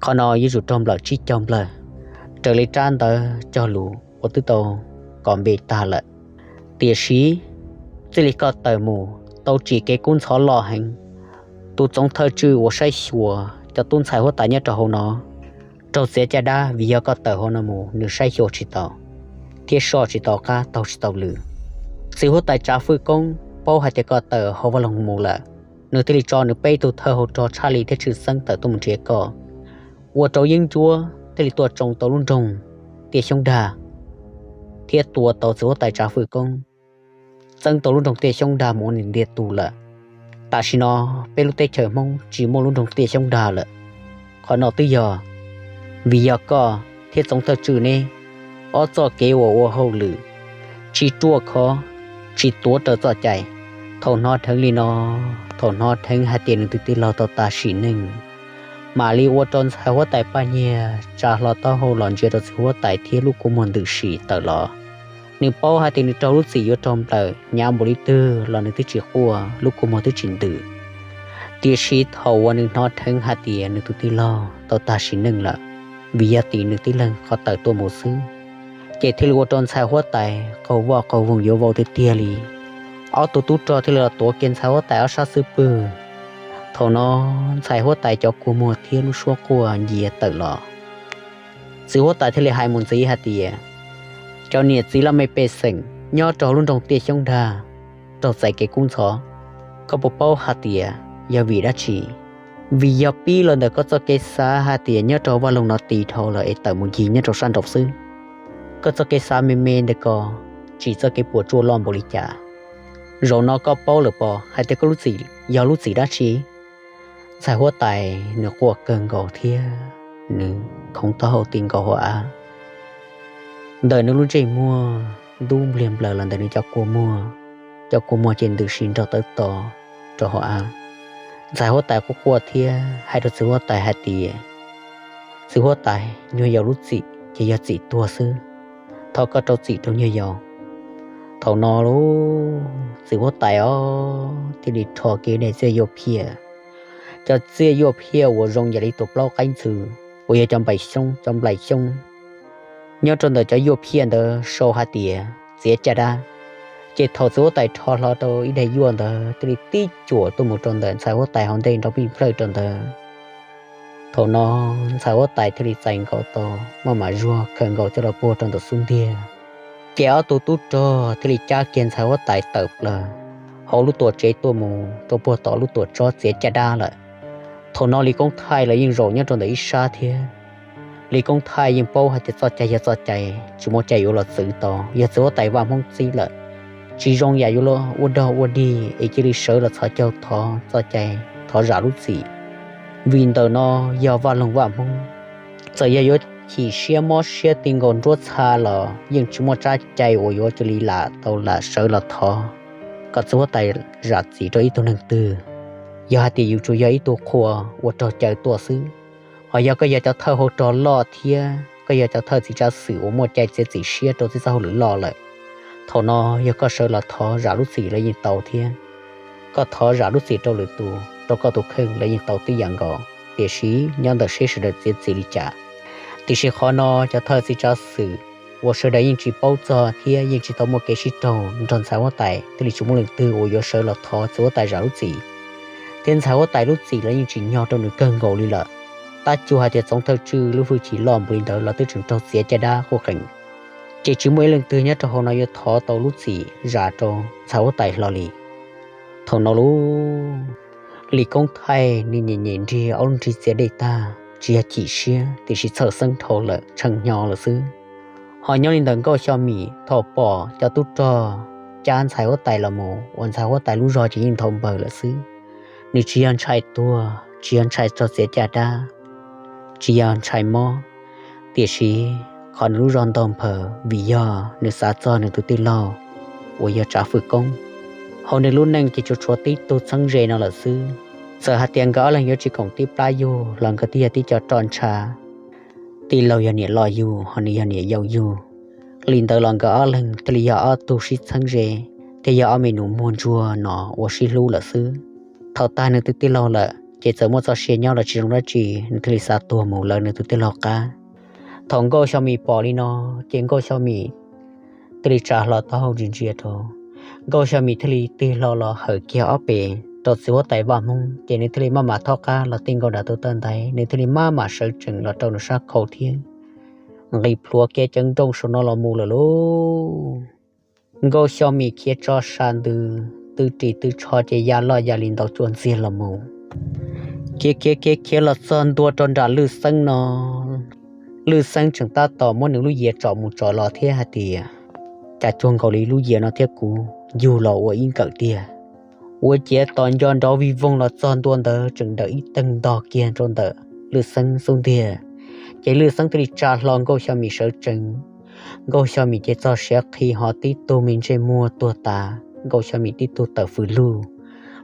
Qhov no yuav tsum raug nplawm tsib caug nplawg raws li rab ntawv cog lus uas twb tau kos npe tag lawm. Tiam sis txij li koj tawm mus tau tsim kev kub ntxhov loj heev. Tus txoov thawj tswj uas saib xyuas cov tub ntxhais huab tais nyob rau hauv no raug txiav caj dab vim yog koj tawm hauv no mus, nws saib xyuas tsis tau thiab soj tsis tau qab taug tsis tau lw. Txiv huab tais Tsav Fwj Koob paub hais tias koj tawm hauv vaj loog mus lawm, nws thiaj li tso nws peb tug thawj hauv rog Tshaj Li thiab Tshwj Xeeb tawm tuaj mus nrhiav koj, ua rau yeeb ncuab thiaj li tuaj tsoo tau lub nroog Tiaj Xyoob Dag thiab tua tau txiv huab tais Tsav Fwj Koob, txeeb tau lub nroog Tiaj Xyoob Dag mus ua nws ntiag tug lawm. Tam sim no peb lub teb chaws Hmoob tsis muaj lub nroog Tiaj Xyoob Dag lawm. Qhov no twb yog vim yog koj thiab txoov thawj tswj neb ob txoj kev uas ua hauj lwm tsis ruaj khov, tsis tuav rawv txoj cai. Thaum hnov dheev li no, thaum hnov dheev hais tias nws tus tij laug tau tag sim neej, mam li ua rau ntxhais huab tais Paj Nyiag tsa hlo taub hau los ntsia rau txiv huab tais thiab lub kua muag ntws si tawm los. Nws paub hais tias nws raug lub txim yuav raug nplawm hnyav npaum li twg los nws twb tsis quaj, lub kua muag twb tsis ntws. Tiam sis thaum uas nws hnov dheev hais tias nws tus tij laug tau tag sim neej lawm, vim yog tim nws tib leeg qhov tawm tuaj mus xwb, ces thiaj li ua rau ntxhais huab tais qaug vaj qaug voog yuav vau tiag tiag li. Ob tug tub rog thiaj li los tuav kiag ntxhais huab tais ob sab xub pwg. Thaum no ntxhais huab tais cov kua muag thiab lub suab quaj ncia tawm los. Txiv huab tais thiaj li hais mus ntxiv hais tias, cov niam txiv laj mej pej xeem nyob rau hauv lub nroog Tiaj Xyoob Dag raug txais kev kub ntxhov, koj puas paub hais tias yog vim dab tsi? Vim yog pib los ntawm koj txoj kev xav hais tias nyob rau hauv vaj loog no tiv dhau lawm es tawm mus ncig nyob rau sab nraud xwb. Koj txoj kev xav me me ntawm ko tsim txoj kev puas tsuaj loj npaum li cas? Zaum no koj paub lawm pob hais tias koj lub txim yog lub txim dab tsi? Ntxhais huab tais nws quaj kawg nkaus thiab nws khoov taub hau ti nkaus hauv av. Ntawm nws lub ntsej muag ntub npliag nplaws los ntawm nws cov kua muag, cov kua muag ces ntws si nrog tawv to rau hauv av. Ntxhais huab tais quaj quaj thiab hais rau txiv huab tais hais tias, txiv huab tais, nyuag yaus lub txim ces yog txim tuag xwb, thov koj rau txim rau nyuag yaus. Thaum no lub txiv huab tais os thiaj li rho kiag daim txiaj yuaj phiaj, cov txiaj yuaj phiaj uas zoo yam li tus plaub qaib ntxhw uas yog cov nplaim xyoob, cov nplaim xyoob nyob rau ntawm cov yuaj phiaj ntawd sau hais tias txiav caj dab. Ces thaum txiv huab tais rho hlo rau ib daim yuaj ntawd thiaj li tib cuam tuaj mus rau ntawm ntxhais huab tais hauv ntej nrov pij plawj rau ntawd. Thaum no ntxhais huab tais thiaj li txais nkaus tau maj mam zuag khaws nkaus coj los puag rau ntawm xub ntiag. Ces ob tug tub rog thiaj li cab kiag ntxhais huab tais tawm plaws hauv lub tuam tsev tuaj mus rau puag tom lub tuam tsob txiav caj dab lawm. Thaum no Lis Koob Thaij los yeej zaum nyob rau ntawm ib sab thiab. Lis Koob Thaij yeej paub hais tias txoj cai yog txoj cai, tsis muaj cai yuav los txwv tau, yog txiv huab tais Vaj Hmoob txib lawm, tsis zoo yam yuav ua dog ua dig es cia li sawv los txhos caug thov txoj cai, thov zam lub txim. Vim ntawm no yog vaj loog Vaj Hmoob, txawm yog yuav chim siab mob siab ti nkaus nruab txha los yeej tsis muaj tsab cai uas yuav cia li lam tau lam sawv los thov kom txiv huab tais zam txim rau ib tug neeg twg. Yog hais tias yus tsuas yog ib tug qhua ua rog caw tuaj xwb, ho yog koj yog cov thawj hauv rog loj thiab koj yog cov thawj txiv tsav xwm uas muaj cai txiav txim siab rau txij txoj hauj lwm loj lawm, thaum no yog koj sawv los thov zam lub txim los yeej tau thiab. Koj thov zam lub txim rau lwm tus, rau koj tus kheej los yeej tau tib yam nkaus, tiam sis nyob ntawm seb sawv daws txiav txim li cas. Tiam sis qhov no cov thawj txiv tsav xwm uas sawv daws yeej tsis paub txog thiab yeej tsis tau muaj kev sib raug nrog ntxhais huab tais, thiaj li tsis muaj leej twg uas yuav sawv los thov txiv huab tais zam lub txim. Thiab ntxhais huab tais lub txim los yeej tsim nyog rau nws kawg nkaus li lawm. Tab cuag hais tias txoov thawj tswj lub hwj chim loj npaum li ntawd los twb tseem raug txiav caj dab quj qees, ces tsis muaj ib leej twg nyob rau hauv no yuav thov tau lub txim zam rau ntxhais huab tais hlo li. Thaum no lub Lis Koob Thaij nws nyem nyem nrig ob lub nrig txias dej tag, tsis yog chim siab tiam sis txhawj xeeb dhau lawm, tshee hnyo lawm xwb. Ho nyob li ntawm Nkauj Xyo Mim thaum pom cov tub rog cab ntxhais huab tais los mus uas ntxhais huab tais lub zog ces yeej nthau npawg lawm xwb. Nws tsis yog ntshai tuag, tsis yog ntshai raug txiav caj dab, tsis yog ntshai mob, tiam sis qhov nws lub zog ntau nphaws vim yog nws xav txog nws tus tij laug uas yog Tsav Fwj Koob. Hauv nws lub neej ces tsuas tshuav tib tug txheeb ze no lawm xwb. Txawm hais tias nkawd ob leeg yuav tsis koom tib plab yug los nkawd twb yog tib co roj ntsha. Tij laug yog niam loj yug, ho nws yog niam yau yug. Li ntawd los nkawd ob leeg thiaj li yog ob tug sib txheeb ze, thiab yog ob me nus muag ntsuag no uas sib hlub lawm xwb. Thaum tag nws tus tij laug lawm ces txawm muaj txoj sia nyob los tsis zoo dab tsi, nws thiaj li xav tuag mus lawv nws tus tij laug qab. Thaum Nkauj Xyo Mim pom li no, ces Nkauj Xyo Mim thiaj li tsa hlo taub hau ntsia ntsia rau. Nkauj Xyo Mim thiaj li tig hlo los hawm kiag ob pem rau txiv huab tais Vaj Hmoob, ces nws thiaj li maj mam thob qab los tej nkaus nram tus taw ntaiv, nws thiaj li maj mam sawv tsees los rau nws sab khau thiab nqis plhuav kev ceev nrooj saum no los mus lawm lauj. Nkauj Xyo Mim khiav tso sa ntws, tw ris tw tsho ces ya loj ya li ntau tsuas ntxiag los mus. Khiav khiav khiav khiav los txog ntua rau nram Lwj Xeeb no, Lwj Xeeb tseem tab tom muab nws lub yias tsom mus tsom los thiab hais tias, cas cuag nkaus li lub yias no thiab kuv yug los ua ib nkawm tiag. Ua ciav tos nco nrov vij voog los txog ntua ntawd tseem dawm ib teeg ntog kiag rau ntawm Lwj Xeeb xub ntiag. Ces Lwj Xeeb thiaj li tsa hlo Nkauj Xyo Mim sawv tsees. Nkauj Xyo Mim ces txog siav qhi ho tib tug me ntsej muag tuag tas, Nkauj Xyo Mim tib tug tawm fws lug.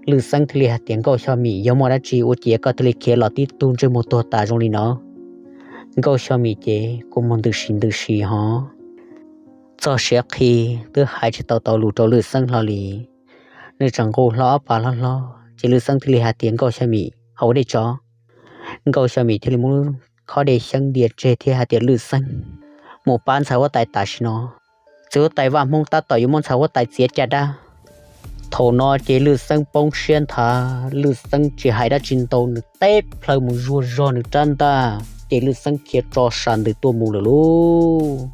Lwj Xeeb thiaj li hais tias, Nkauj Xyo Mim, yog muaj dab tsi ua ciav koj thiaj li khiav los tib tug ntsej muag tuag tas zoo li no? Nkauj Xyo Mim ces kua muag ntws si ntws si ho txog siav qhi, twb hais tsis tau tau lus rau Lwj Xeeb hlo li. Nws tseem nqus hlo ob pas hlob hlob, ces Lwj Xeeb thiaj li hais tias, Nkauj Xyo Mim, ho ua dej tso. Nkauj Xyo Mim thiaj li muab khob dej xyeeb ntia tseg thiab hais tias, Lwj Xeeb, mus pab ntxhais huab tais tam sim no. Txiv huab tais Vaj Hmoob tab tom yuav muab ntxhais huab tais txiav caj dab. Thaum no ces Lwj Xeeb poob siab nthav, Lwj Xeeb tsis hais dab tsi ntau, nws teb plhaw mus zuag zog nws rab ntaj, ces Lwj Xeeb khiav tso sa ntws tuaj mus lawm lauj.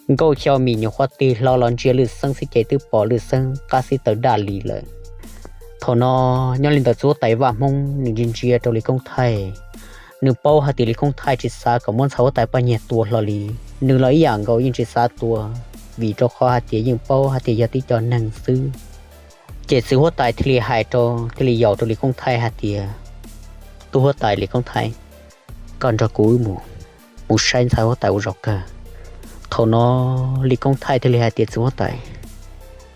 Nkauj Xyo Mim nyuam qhuav tig hlo los ntsia Lwj Xeeb xwb ces twb pom Lwj Xeeb qab xib taws daj li lawm. Thaum no nyob li ntawd txiv huab tais Vaj Hmoob nws ntsia ntsia rau Lis Koob Thaij, nws paub hais tias Lis Koob Thaij tsis xav kom muab ntxhais huab tais Paj Nyiag tua hlo li. Nws los ib yam nkaus yeej tsis xav tua, vim rau qhov hais tias yeej paub hais tias yog tib co neeg xwb. Ces txiv huab tais thiaj li hais rau, thiaj li yaum rau Lis Koob Thaij hais tias, Tub huab tais Lis Koob Thaij, koj nrog kuv wb mus, mus saib ntxhais huab tais ua zaum kawg. Thaum no Lis Koob Thaij thiaj li hais tias, Txiv huab tais,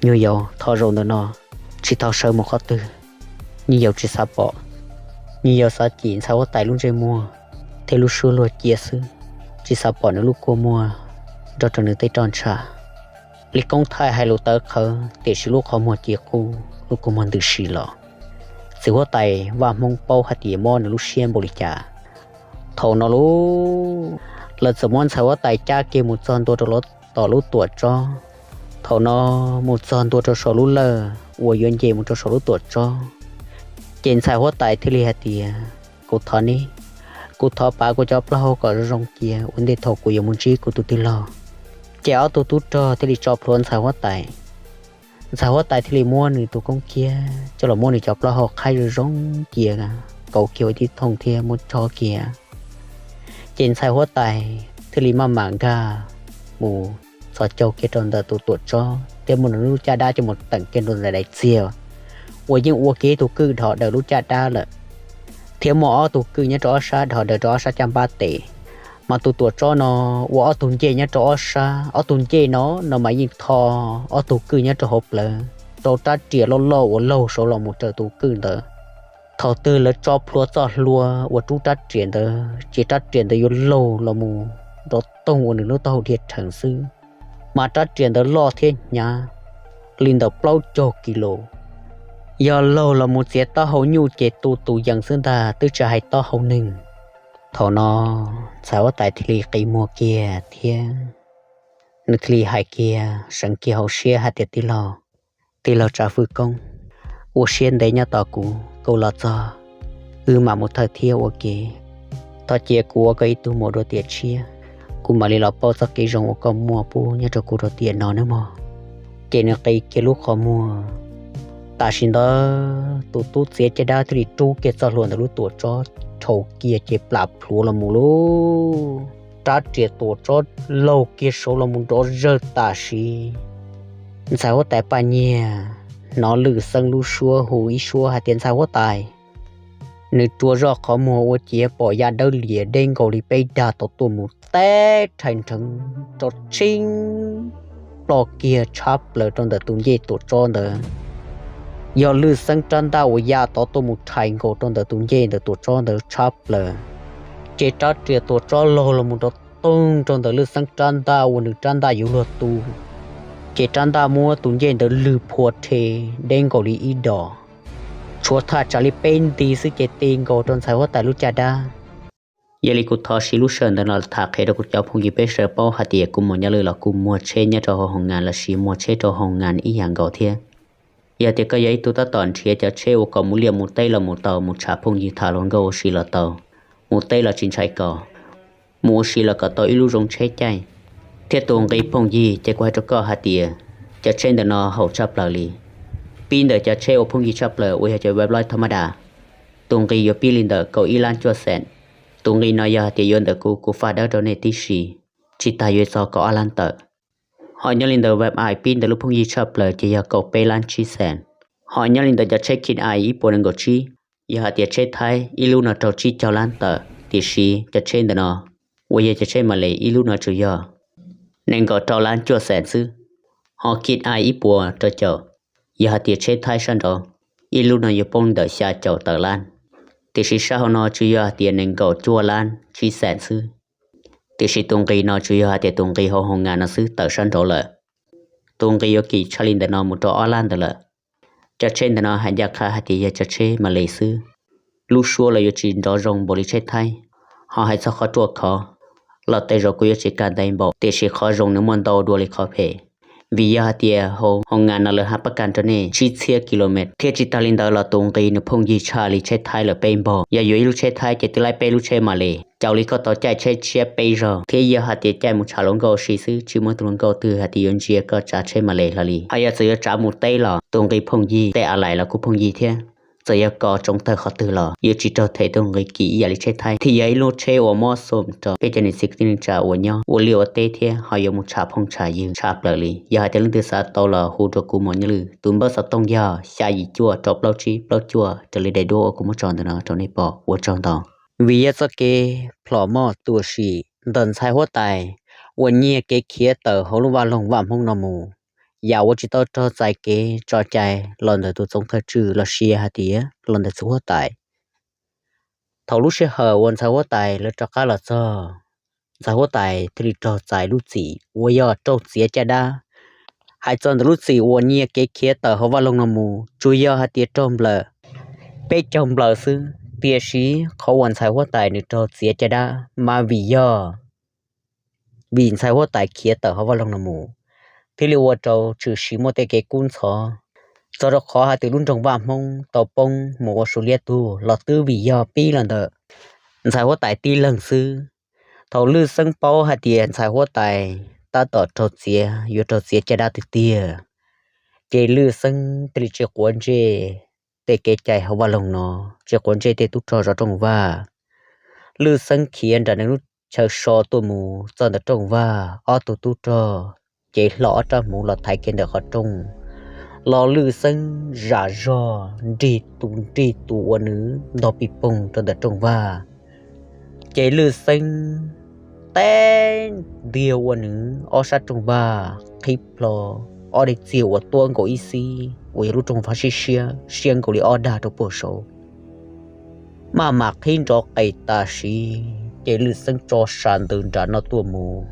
nyuag yaus thov zaum ntawm no tsis tau sawv mus qhov twg, nyuag yaus tsis xav pom, nyuag yaus xav cim ntxhais huab tais lub ntsej muag thiab lub suab luag cia xwb, tsis xav pom nws lub kua muag nrog rau nws tej roj ntsha. Lis Koob Thaij hais lus tawv qhawv tiam sis lub qhov muag ci qub, lub kua muag ntws si los. Txiv huab tais Vaj Hmoob paub hais tias mob nws lub siab npaum li cas. Thaum no lauj, lawv txawm muab ntxhais huab tais cab kiag mus txog ntua rau tom lub tuam tsob. Thaum no mus txog ntua rau saum lub lawj uas yuav nce mus rau saum lub tuam tsob, ces ntxhais huab tais thiaj li hais tias, Kuv thov ne, kuv thov pav kuv cov plaub hau kom zoo zoo cia ua ntej thaum kuv yuav mus ntsib kuv tus tij laug. Ces ob tug tub rog thiaj li tso plhuav ntxhais huab tais. Ntxhais huab tais thiaj li muab nws tus koob kiab coj los muab nws cov plaub hau qhaib zoo zoo cia, kauv kiag ua tib thooj thiab muab tso kiag. Ces ntxhais huab tais thiaj li maj mam nkag mus txhos caug kiag rau ntawm tus tuam tsob thiab muab nws lub caj dab coj mus teem kiag rau ntawm daim txiag uas yeej ua kiag ib tug kwj dhos daws lub caj dab lawm, thiab muaj ob tug kwj nyob rau ob sab dhos daws rau ob sab caj npab tes. Mas tus tuam tsob no ua ob tug ncej nyob rau ob sab, ob tug ncej no no mas yeej tho ob tug kwj nyob rau hauv plawv rau rab riam loj loj uas laug saud los mus raws tus kwj ntawd. Thaum twg lawv tso plhuav txoj hlua uas rub rab riam ntawd ces rab riam ntawd yuav laug los mus nrov toog ua nws lub taub hau dhia rhees xwb. Mas rab riam ntawd loj thiab hnyav li ntawm plaub caug kis lus. Yog laug los mus txiav taub hau nyuj ces tu tus yees xwb ntag, twb tsis hais taub hau neeg. Thaum no ntxhais huab tais thiaj li qi muag kiag thiab nws thiaj li hais kiag seev kiag hauv siab hais tias, Tij laug, tij laug Tsav Fwj Koob, ua siab ntev nyob tos kuv, kuv los txog wb mam mus thawj thiab ua ke. Thov cia kuv ua koj ib tug muam dua tiam tshiab, kuv mam li los pauj txoj kev zoo uas koj muaj pub nyob rau kuv rau tiam no nawb mog. Ces nws qi kiag lub qhov muag. Tam sim ntawd tus tub txiav caj dab thiaj li rub kiag txoj hlua ntawm lub tuam tsob rhau kiag ces plam plhuav los mus lauj. Rab riam tuam tsob laug kiag saud los mus nrov zawg tam sim. Ntxhais huab tais Paj Nyiag hnov Lwm Xeeb lub suab hu ib suab hais tias, Ntxhais huab tais! Nws rua zoj qhov muag ua ciav pom ya dawb lias deb nkaus li peb dag tau tuaj mus teb rhais nrheev rau tsheeb ploj kiag tshab plaws rau ntawm tus ncej tuam tsob ntawd. Yog Lwj Xeeb rab ntaj uas ya tod tuaj mus rhais nkaus rau ntawm tus ncej ntawm tuam tsob ntawd tshab plaws, ces rab riam tuam tsob laug los mus rau toog rau ntawm Lwj Xeeb rab ntaj uas nws rab ntaj yuav luag tu, ces rab ntaj muab tus ncej ntawd lwg phua rhe deb nkaus li ib dos, tshuav thaj tsam li peb nti xwb ces ti nkaus rau ntxhais huab tais lub caj dab. Yog li kuv thov siv lub sij hawm ntawm no tham qhia rau kuv cov phooj ywg peb sawv daws paub hais tias kuv muam Nyob Lwj los kuj muag tsheb nyob rau hauv hoos ngas los sis muag tsheb rau hauv hoos ngas ib yam nkaus thiab. Yog tias koj yog ib tug tab tom nrhiav cov tsheb uas kom mus liaj mus teb los mus tau, mus tsham phooj ywg tham hluas nkauj ua si los tau, mus teb los tsis ntshai kos, mus ua si los kom tau ib lub zoo tsheb caij, thiab tus nqi phooj ywg ces kuv hais rau koj hais tias cov tsheb ntawm no haum tshaj plaws li. Pib ntawm cov tsheb uas phooj ywg tshaj plaws uas yog cov web lib thab maj das, tus nqi yuav pib li ntawm kaum ib lab cuaj xees. Tus nqi no yog hais tias yuav ntawm kuv, kuv faj dawb rau nej tib si, tsis tas yuav txog kaum ob lab tawm. Ho nyob li ntawm web aib pib ntawm lub phooj ywg tshaj plaws ces yog kaum peb lab tsib xees. Ho nyob li ntawm cov tsheb Kit Ai ib puas nees nkaum tsib, yog hais tias tsheb Thaib ib lub no raug tsib caug lab tawm, tiam sis cov tsheb ntawm no uas yog cov tsheb Malis ib lub no tsuas yog nees nkaum rau lab cuaj xees xwb. Ho Kit Ai ib puas rau caum, yog hais tias tsheb Thaib sab nraud, ib lub no yuav poob li ntawm xya caum tawm lab, tiam sis sab hauv no tsuas yog hais tias nees nkaum cuaj lab tsib xees xwb. Tiam sis tus nqi no tsuas yog hais tias tus nqi hauv hoos ngas no xwb, tawm sab nraud lawm. Tus nqi yuav kim tshaj li ntawm no mus rau ob lab ntawd lawm. Cov tsheb ntawm no hais ncaj qha hais tias yog cov tsheb Malis xwb. Lub suab los yuav tsis nrov zoo npaum li tsheb Thaib. Ho hais txog qhov ruaj khov los tej zaum kuv yuav tsis kam ntev npaum, tiam sis qhov zoo nws muaj ntau dua li qhov phem. Vim yog hais tias hauv hoos ngas no lawv hab pab kas rau nej tsib txhiab kilomev, thiab tsis tas li ntawd los tus nqi nws phooj ywg tshaj li tsheb Thaib lawm peb npaug. Yog yuav ib lub tsheb Thaib ces twb laib peb lub tsheb Malis, caus li koj tau caij tsheb tshiab peb zaug, thiab yog hais tias caij mus tsham hluas nkauj ua si xwb, tsis muaj ib tug hluas nkauj twg hais tias yuav ntsia koj tsav tsheb Malis hlo li. Ho yog txawm yuav tsav mus teb los tus nqi phooj ywg, tej a lais los kuj phooj ywg thiab. Txawm yog kos tsoo tawg qhov twg los yuav tsis raug them tus nqi kim ib yam li tsheb Thaib, thiaj yog ib lub tsheb uas mob xum rau peb cov niam txiv kwv tij neej tsa uas nyob ua liaj ua teb thiab ho yuav mus tsham phooj tsham ywg tshaj plaws li. Yog hais tias leej twg xav tau los hu rau kuv Muam Nyob Lwj, tus npawb xov tooj yog xya yim cuaj rau plaub tsib plaub cuaj raws li daim duab uas kuv muab tso ntawm no rau nej pom. Ua tsaug ntau. Vim yog txoj kev plhom moj tu ua si, ntawm ntxhais huab tais uas nyiag kev khiav tawm hauv lub vaj loog Vaj Hmoob no mus, yam uas tsis tau raug txais kev tso cai los ntawm tus txoov thawj tswj los sis hais tias los ntawm txiv huab tais. Thaum lub sij hawm uas ntxhais huab tais lawv rov qab los txog, ntxhais huab tais thiaj li raug txais lub txim uas yog raug txiav caj dab. Hais txog ntawm lub txim uas nyiag kev khiav tawm hauv vaj loog no mus, tsuas yog hais tias raug nplawm peb caug nplawm xwb, tiam sis qhov uas ntxhais huab tais nws raug txiav caj dab mas vim yog vim ntxhais huab tais khiav tawm hauv vaj loog no mus, thiaj li ua rau tshwm sim muaj tej kev kub ntxhov, txog rau qhov hais tias lub nroog Vaj Hmoob tau poob mus ua Suav liab tug los twb vim yog pib los ntawm ntxhais huab tais tib leeg xwb. Thaum Lwj Xeeb paub hais tias ntxhais huab tais tab tom raug txiav, yuav raug txiav caj dab tiag tiag, ces Lwj Xeeb thiaj li tsis quav ntsej tej kev cai hauv vaj loog no, tsis quav ntsej tej tub rog zov rooj vag. Lwj Xeeb khiav nram nws lub chaw so tuaj mus txog ntawm rooj vag, ob tug tub rog ces hlo ob rab hmuv los thaiv kiag ntawm qhov rooj, los Lwj Xeeb zam zog nrig tus nrig tus ua nws ntog pij poog rau ntawm rooj vag. Ces Lwj Xeeb teb ntiag ua nws ob sab rooj vag qhib plho, ob daim txiag uas tuab nkaus ib xib uas yog lub rooj vag siab siab siab nkaus li ob dag rau puag saud, maj mam qhib nrov qes tam sim. Ces Lwj Xeeb tso sa ntws nram no tuaj mus,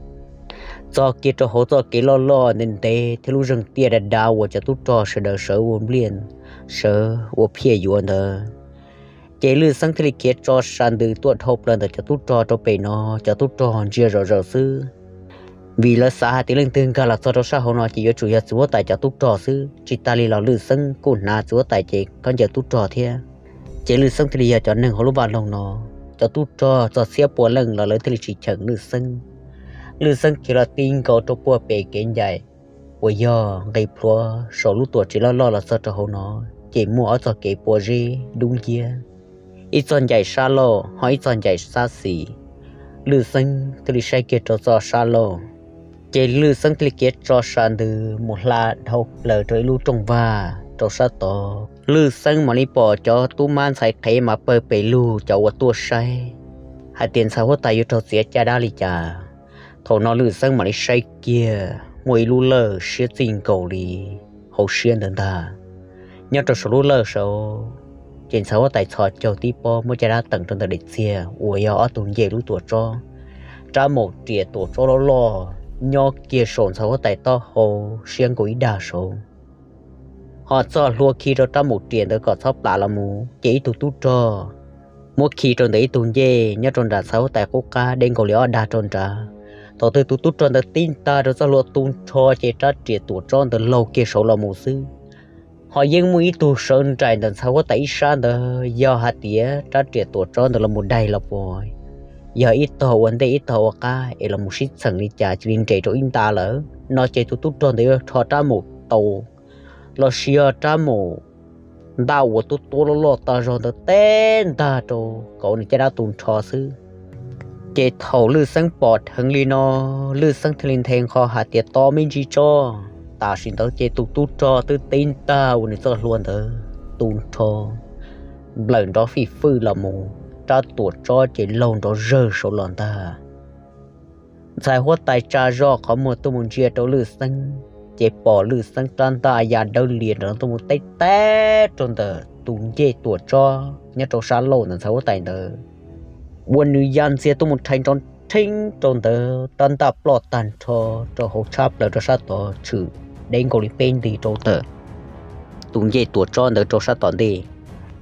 txog kiag rau hauv txoj kev loj loj ntev ntev thiab lub zeeg tiaj dav dav uas cov tub rog sawv daws sawv ua npliaj sawv ua phiaj yuav ntawd. Ces Lwj Xeeb thiaj li khiav tso sa ntws tuaj dhau plaws ntawm cov tub rog rau pem no, cov tub rog ntsia zom zaws xwb, vim lawv xav hais tias leej twg nkag los txog rau sab hauv no ces yuav tsum yog txiv huab tais cov tub rog xwb. Tsis tas li los Lwj Xeeb kuj hnav txiv huab tais ces khaub ncaws tub rog thiab. Ces Lwj Xeeb thiaj li yog cov neeg hauv lub vaj loog no. Cov tub rog txog txhiab pua leej los lawv thiaj li tsis cheem Lwj Xeeb. Lwj Xeeb khiav los ti nkaus rau puag pem kev ncaim uas yog nqis plhuav saum lub tuam tsev loj loj los txog rau hauv no, ces muaj ob txoj kev pua zeb dub nciab, ib txoj ncaim sab laug ho ib txoj ncaim sab xis. Lwj Xeeb thiaj li saib kiag rau txoj sab laug, ces Lwj Xeeb thiaj li khiav tso sa ntws mus hla dhau plaws rau ib lub rooj vag rau sab tod. Lwj Xeeb mam li pom cov tub mab ntxhais qhev mas pawg pes lug cov uas tuaj saib hais tias ntxhais huab tais yuav raug txiav caj dab li cas. Thaum no Lwj Xeeb mam li saib kiag muaj ib lub lawj siab txij nkaus li hauv siab ntawd ntag. Nyob rau saum lub lawj saud, ces ntxhais huab tais txhos caug tib pob muab caj dab teem rau ntawm daim txiag uas yog ob tug ncej lub tuam tsob, rab maum riam tuam tsob loj loj nyob kiag saum ntxhais huab tais taub hau siab nkaus ib dag saud. Ho txoj hlua khi rau rab maum riam ntawd kom txhob plam los mus, ces ib tug tub rog muab khi rau ntawm ib tug ncej nyob rau nram ntxhais huab tais qub qab deb nkaus li ob dag rau nrad. Thaum twg tus tub rog ntawd tib ntag rau txoj hlua tu nrho ces rab riam tuam tsob ntawd laug kiag saud los mus xwb. Ho yeej muaj ib tug sawv nraim ntawm ntxhais huab tais ib sab ntawd, yog hais tias rab riam tuam tsob ntawd los mus daig los puas yog ib tog ua ntej ib tog ua qab es los mus sib txheem li cas cia li nres rau ib nta lawm no ces tus tub rog ntawd yuav rho rab maum taus los sis yog rab maum ntaj uas tuab tuab loj loj tag zog ntawd teb ntag rau kom nws caj dab tu nrho xwb. Ces thaum Lwj Xeeb pom dheev li no, Lwj Xeeb thiaj li nthe nqho hais tias, Tos me ntsis tso. Tam sim ntawd ces tus tub rog twb tib ntag ua nws txoj hlua ntawd tu nrho nplawm nrov fij fwj los mus, rab tuam tsob ces laug nrov zawg saud los ntag. Ntxhais huab tais tsa zog qhov muag tuaj mus ntsia rau Lwj Xeeb, ces pom Lwj Xeeb rab ntaj ya dawb lias nrov tuaj mus teb teb rau ntawm tus ncej tuam tsob nyob rau sab laug ntawm ntxhais huab tais ntawd, ua nws ya ntxiag tuaj mus rhais nrov rheeb rau ntawd, rab ntaj ploj tag nrho rau hauv tshab plaws rau sab tod tshwm deb nkaus li peb nti rau ntawm tus ncej tuam tsob ntawd rau sab tom ntej.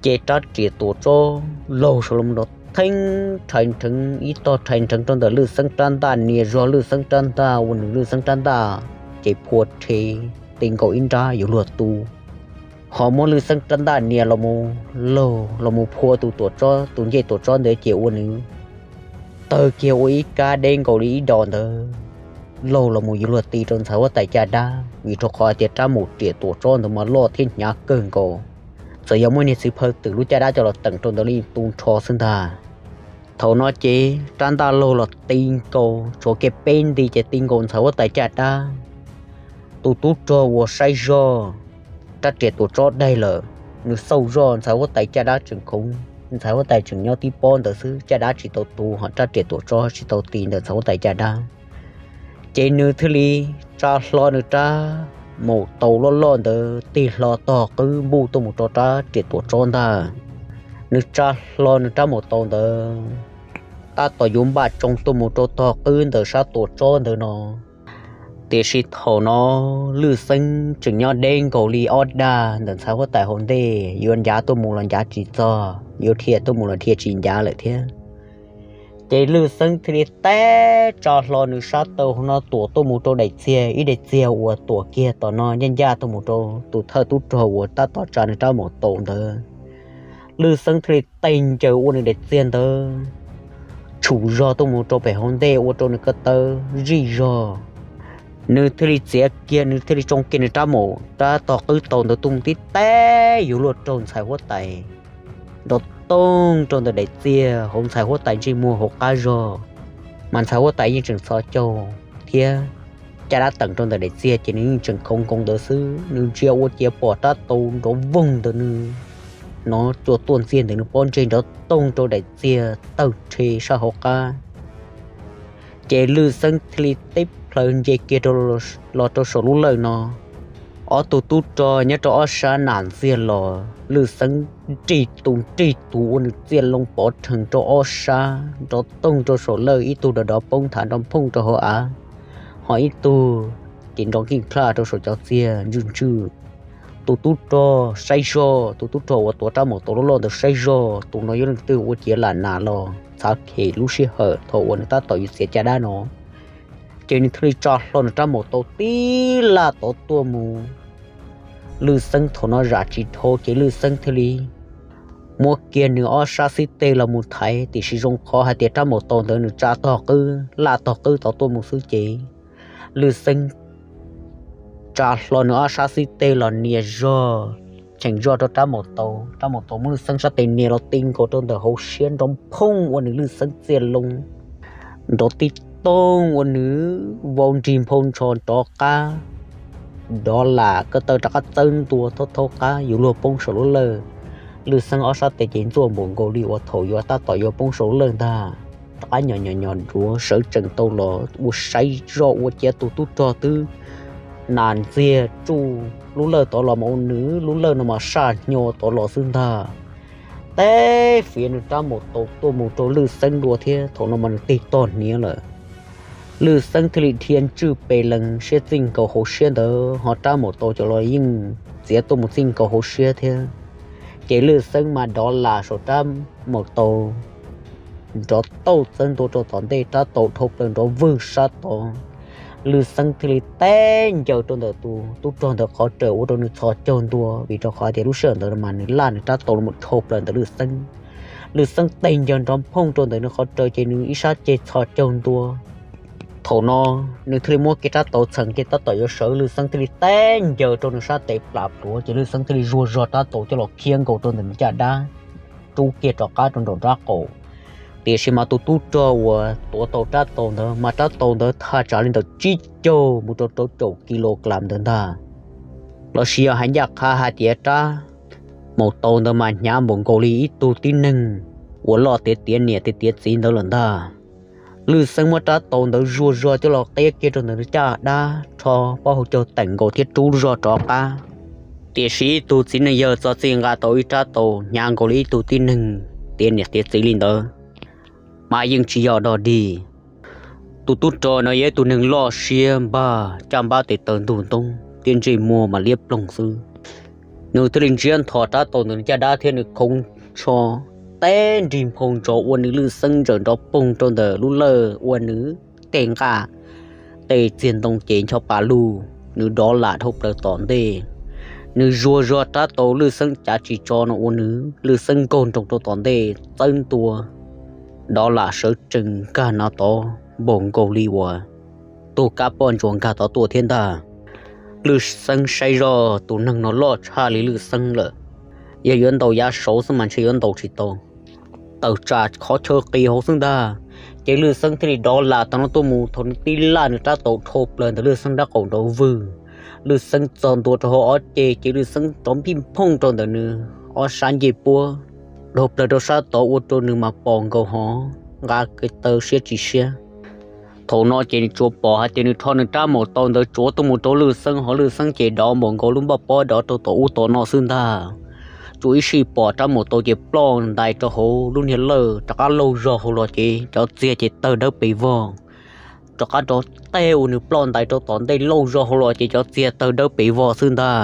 Ces rab riam tuam tsob laug saud los nrov theeb rhais nrheev ib tog rhais nrheev rau ntawm Lwj Xeeb rab ntaj nias zog Lwj Xeeb rab ntaj ua nws Lwj Xeeb rab ntaj ces phua rhe ti nkaus ib nrab yuav luag tu. Ho muab Lwj Xeeb rab ntaj nias los mus laug los mus phua tus tuam tsob, tus ncej tuam tsob ntawd ces ua nws tawg kiag ua ib kab deb nkaus li ib dos ntawd laug los mus yuav luag ti rau ntxhais huab tais caj dab, vim rau qhov hais tias rab maum riam tuam tsob ntawd mas loj thiab hnyav kawg nkaus. Txawm yog muaj niag txiv phaw twm lub caj dab coj los teem rau ntawd li tu nrho xwb ntag. Thaum no ces rab ntaj laug los ti nkaus tshuav kiag peb nti ces ti nkaus ntxhais huab tais caj dab. Tus tub rog uas saib zog rab riam tuam tsob daig lawm, nws xauj zog ntxhais huab tais caj dab tseem khoov, ntxhais huab tais tseem nyob tib pob ntawd xwb, caj dab tsis tau tu ho rab riam tuam tsob tsis tau ti ntawm ntxhais huab tais caj dab. Ces nws thiaj li tsa hlo nws rab maum taus loj loj ntawd tig hlo tog qwb npuj tuaj mus rau rab riam tuam tsob ntag. Nws tsa hlo nws rab maum taus ntawd tab tom yuav npaj tsoo tuaj mus rau tog qwb ntawm sab tuam tsob ntawd no, tiam sis thaum no Lwj Xeeb tseem nyob deb nkaus li ob dag ntawm ntxhais huab tais hauv ntej, yuav ncav tuaj mus los ncav tsis txog, yuav dhia tuaj mus los dhia tsis ncav lawm thiab. Ces Lwj Xeeb thiaj li teb tsa hlo nws sab taw hauv no tuam tuaj mus rau daim txiag, ib daim txiag uas tuam kiag tom no ncaj ncaj tuaj mus rau tus thawj tub rog uas tab tom tsa nws rab maum taus ntawd. Lwj Xeeb thiaj li tes ncaws ua nws daim txiag ntawd tshum zog tuaj mus rau pem hauv ntej ua rau nws ko taw zij zog. Nws thiaj li txiav kiag, nws thiaj li tsoo kiag nws rab maum rab tog qwb taus ntawd tuaj mus tib teb yuav luag raug ntxhais huab tais nrov toog rau ntawm daim txiag hauv ntxhais huab tais ntsej muag hauv qab zog. Mas ntxhais huab tais yeej tseem txhos caug thiab caj dab teem rau ntawm daim txiag ces nws yeej tseem khoov nkoos ntawd xwb. Nws ntsia ua ciav pom rab taus nrov voog ntawm nws no cua tuaj ntxiag ntawm nws pob ntseg nrov toog rau daim txiag tawg rhe sab hauv qab. Ces Lwj Xeeb thiaj li teb plhaws nce kiag los rau saum lub lawj no. Ob tug tub rog nyob rau ob sab nas ntxiag los, Lwj Xeeb nrig tus nrig tus ua nws txiaj loo pov rhees rau ob sab nrov toog rau saum lawj, ib tug dov dov poob nthav nrov phooj rau hauv av, ho ib tug ces nrov nkeej plaj rau saum cov txiag ntswj ntswj. Tus tub rog saib zog, tus tub rog uas tuav rab maum taus loj loj ntawd saib zog, tus no yog leej twg ua ciav lam nas los txhav khem lub sij hawm thaum uas nws tab tom yuav txiav caj dab no. Ces nws thiaj li tsa hlo nws rab maum taus tib laj tod tuaj mus. Lwj Xeeb thaum no zam tsis dhau ces Lwj Xeeb thiaj li muab kiag nws ob sab xib teg los mus thaiv, tiam sis zoo qhov hais tias rab maum taus ntawd nws tsa tog qwb laj tog qwb tod tuaj mus xwb ces Lwj Xeeb tsa hlo nws ob sab xib teg los nias zog, cheem zog rau rab maum taus. Rab maum taus muab Lwj Xeeb sab tes nias los ti nkaus rau ntawm hauv siab nrov phooj ua nws Lwj Xeeb txiaj loo nrov tib toog ua nws vau nrig nphau ntsho rov qab, dov lam ko taw rov qab txawb ntua thaub thaub qab yuav luag poob saum lub lawj. Lwj Xeeb ob sab tes ces ntxuaj npaum nkaus li uas thaum yuav tab tom yuav poob saum lub lawj ntag, rov qab nyom nyom nyom nruav sawv tsees tau los ua saib zoj ua ciav tus tub rog twb nas ntxiag tsuj lub lawj tod los mas ua nws lub lawj no mas saj hnyo tod los xwb ntag. Teb fiav nws rab maus taus tuaj mus rau Lwj Xeeb dua thiab thaum no mas nws tig tog hniav lawm. Lwj Xeeb thiaj li dhia ntswj pes lees siab txij nkaus hauv siab ntawd ho rab maus taus cov los yeej txiav tuaj mus txij nkaus hauv siab thiab. Ces Lwj Xeeb mas dov lam saum rab maus taus nrov tauj txawb ntua rau tom ntej, rab taus dhau plaws nrov vwg sab tod. Lwj Xeeb thiaj li teb ncaws rau ntawm tus tub rog ntawd qhov raws ua rau nws txhos caug ntua, vim rau qhov tias lub sij hawm ntawd mas nws laj nws rab taus los dhau plaws ntawm Lwj Xeeb. Lwj Xeeb teg ncaws nrov nphooj rau ntawm nws qhov raws ces nws ib sab ceg txhos caug ntua. Thaum no nws thiaj li muab kiag rab taus txheem kiag tab tom yuav sawv, Lwj Xeeb thiaj li teb ncaws rau nws sab tes plam plhuav ces Lwj Xeeb thiaj li zuag zog rab taus coj los khiav nkaus rau ntawm nws caj dab, rub kiag rov qab rau nraum nrab qaum. Tiam sis mas tus tub rog uas tuav tau rab taus ntawd mas rab taus ntawd thaj tsam li ntawm tsib caug mus rau rau caum kis lus klas ntawd ntag. Los sis yog hais ncaj qha hais tias rab maus taus ntawd mas hnyav npaum nkaus li ib tug tib neeg uas loj tiav tiav niam tiav tiav txiv ntawd lawm ntag. Lwj Xeeb muab rab taus ntawd zuag zog coj los qiab kiag rau ntawm nws caj dab, rho pob hau caug teem nkaus thiab rub zog rov qab. Tiam sis ib tug txiv neej yawg txog txij nqa tau ib rab taus hnyav nkaus li ib tug tib neeg tiav niam tiav txiv li ntawd mas yeej tsis yog dog dig. Tus tub rog no yog ib tug neeg loj siab npag, caj npab tes taw ntug ntoob thiab ntsej muag mas liab ploog xwb. Nws thiaj li ntsiab nthos rab taus ntawm nws caj dab thiab nws khoov tsho teb nrig nphoo ntsos ua nws Lwj Xeeb ntsaws nrov poog rau ntawm lub lawj ua nws tej nqaj tej txiag ntoo ces ncho pa luj, nws dov lam dhau plaws tom ntej. Nws zuag zog rab taus Lwj Xeeb cav tsis tso no ua nws Lwj Xeeb nkaug nroos rau tom ntej txawb ntua, dov lam sawv tsees nkag no tod npaum nkaus li uas tus kab poj ntsuam nkag tod tuaj thiab ntag. Lwj Xeeb saib zoj tus neeg no loj tshaj li Lwj Xeeb lawm, yog yuav ntaus yav saud xwb mas ntshe yuav ntaus tsis tau, tawm tsam qhov chaw qis hauv xwb ntag. Ces Lwj Xeeb thiaj li dov lam tau no tuaj mus, thaum nws tib laj nws rab taus dhau plaws ntawm Lwj Xeeb rab qaum nrov vwg. Lwj Xeeb txog ntua rau hauv ob ceg ces Lwj Xeeb rov npij nphooj rau ntawm nws ob sab ncej puab, dhau plaws rau sab tod ua rau nws mas pom nkaus hov nqa kev taw siab tsis siab. Thaum no ces nws tsuas pom hais tias nws rho nws rab maus taus ntawd tsuav tuaj mus rau Lwj Xeeb, hos Lwj Xeeb ces dov npaum nkaus lub npaj pob dov rau tom ub tom no xwb ntag. Tsuas ib sij pom rab maus taus ces ploj ntais rau hauv lub niag lawj rov qab lauj zog hauv los ces cov txiag ces tawg dawb pes vog, rov qab rov teg ua nws ploj ntais rau tom ntej lauj zog hauv los ces cov txiag tawg dawb pes vog xwb ntag.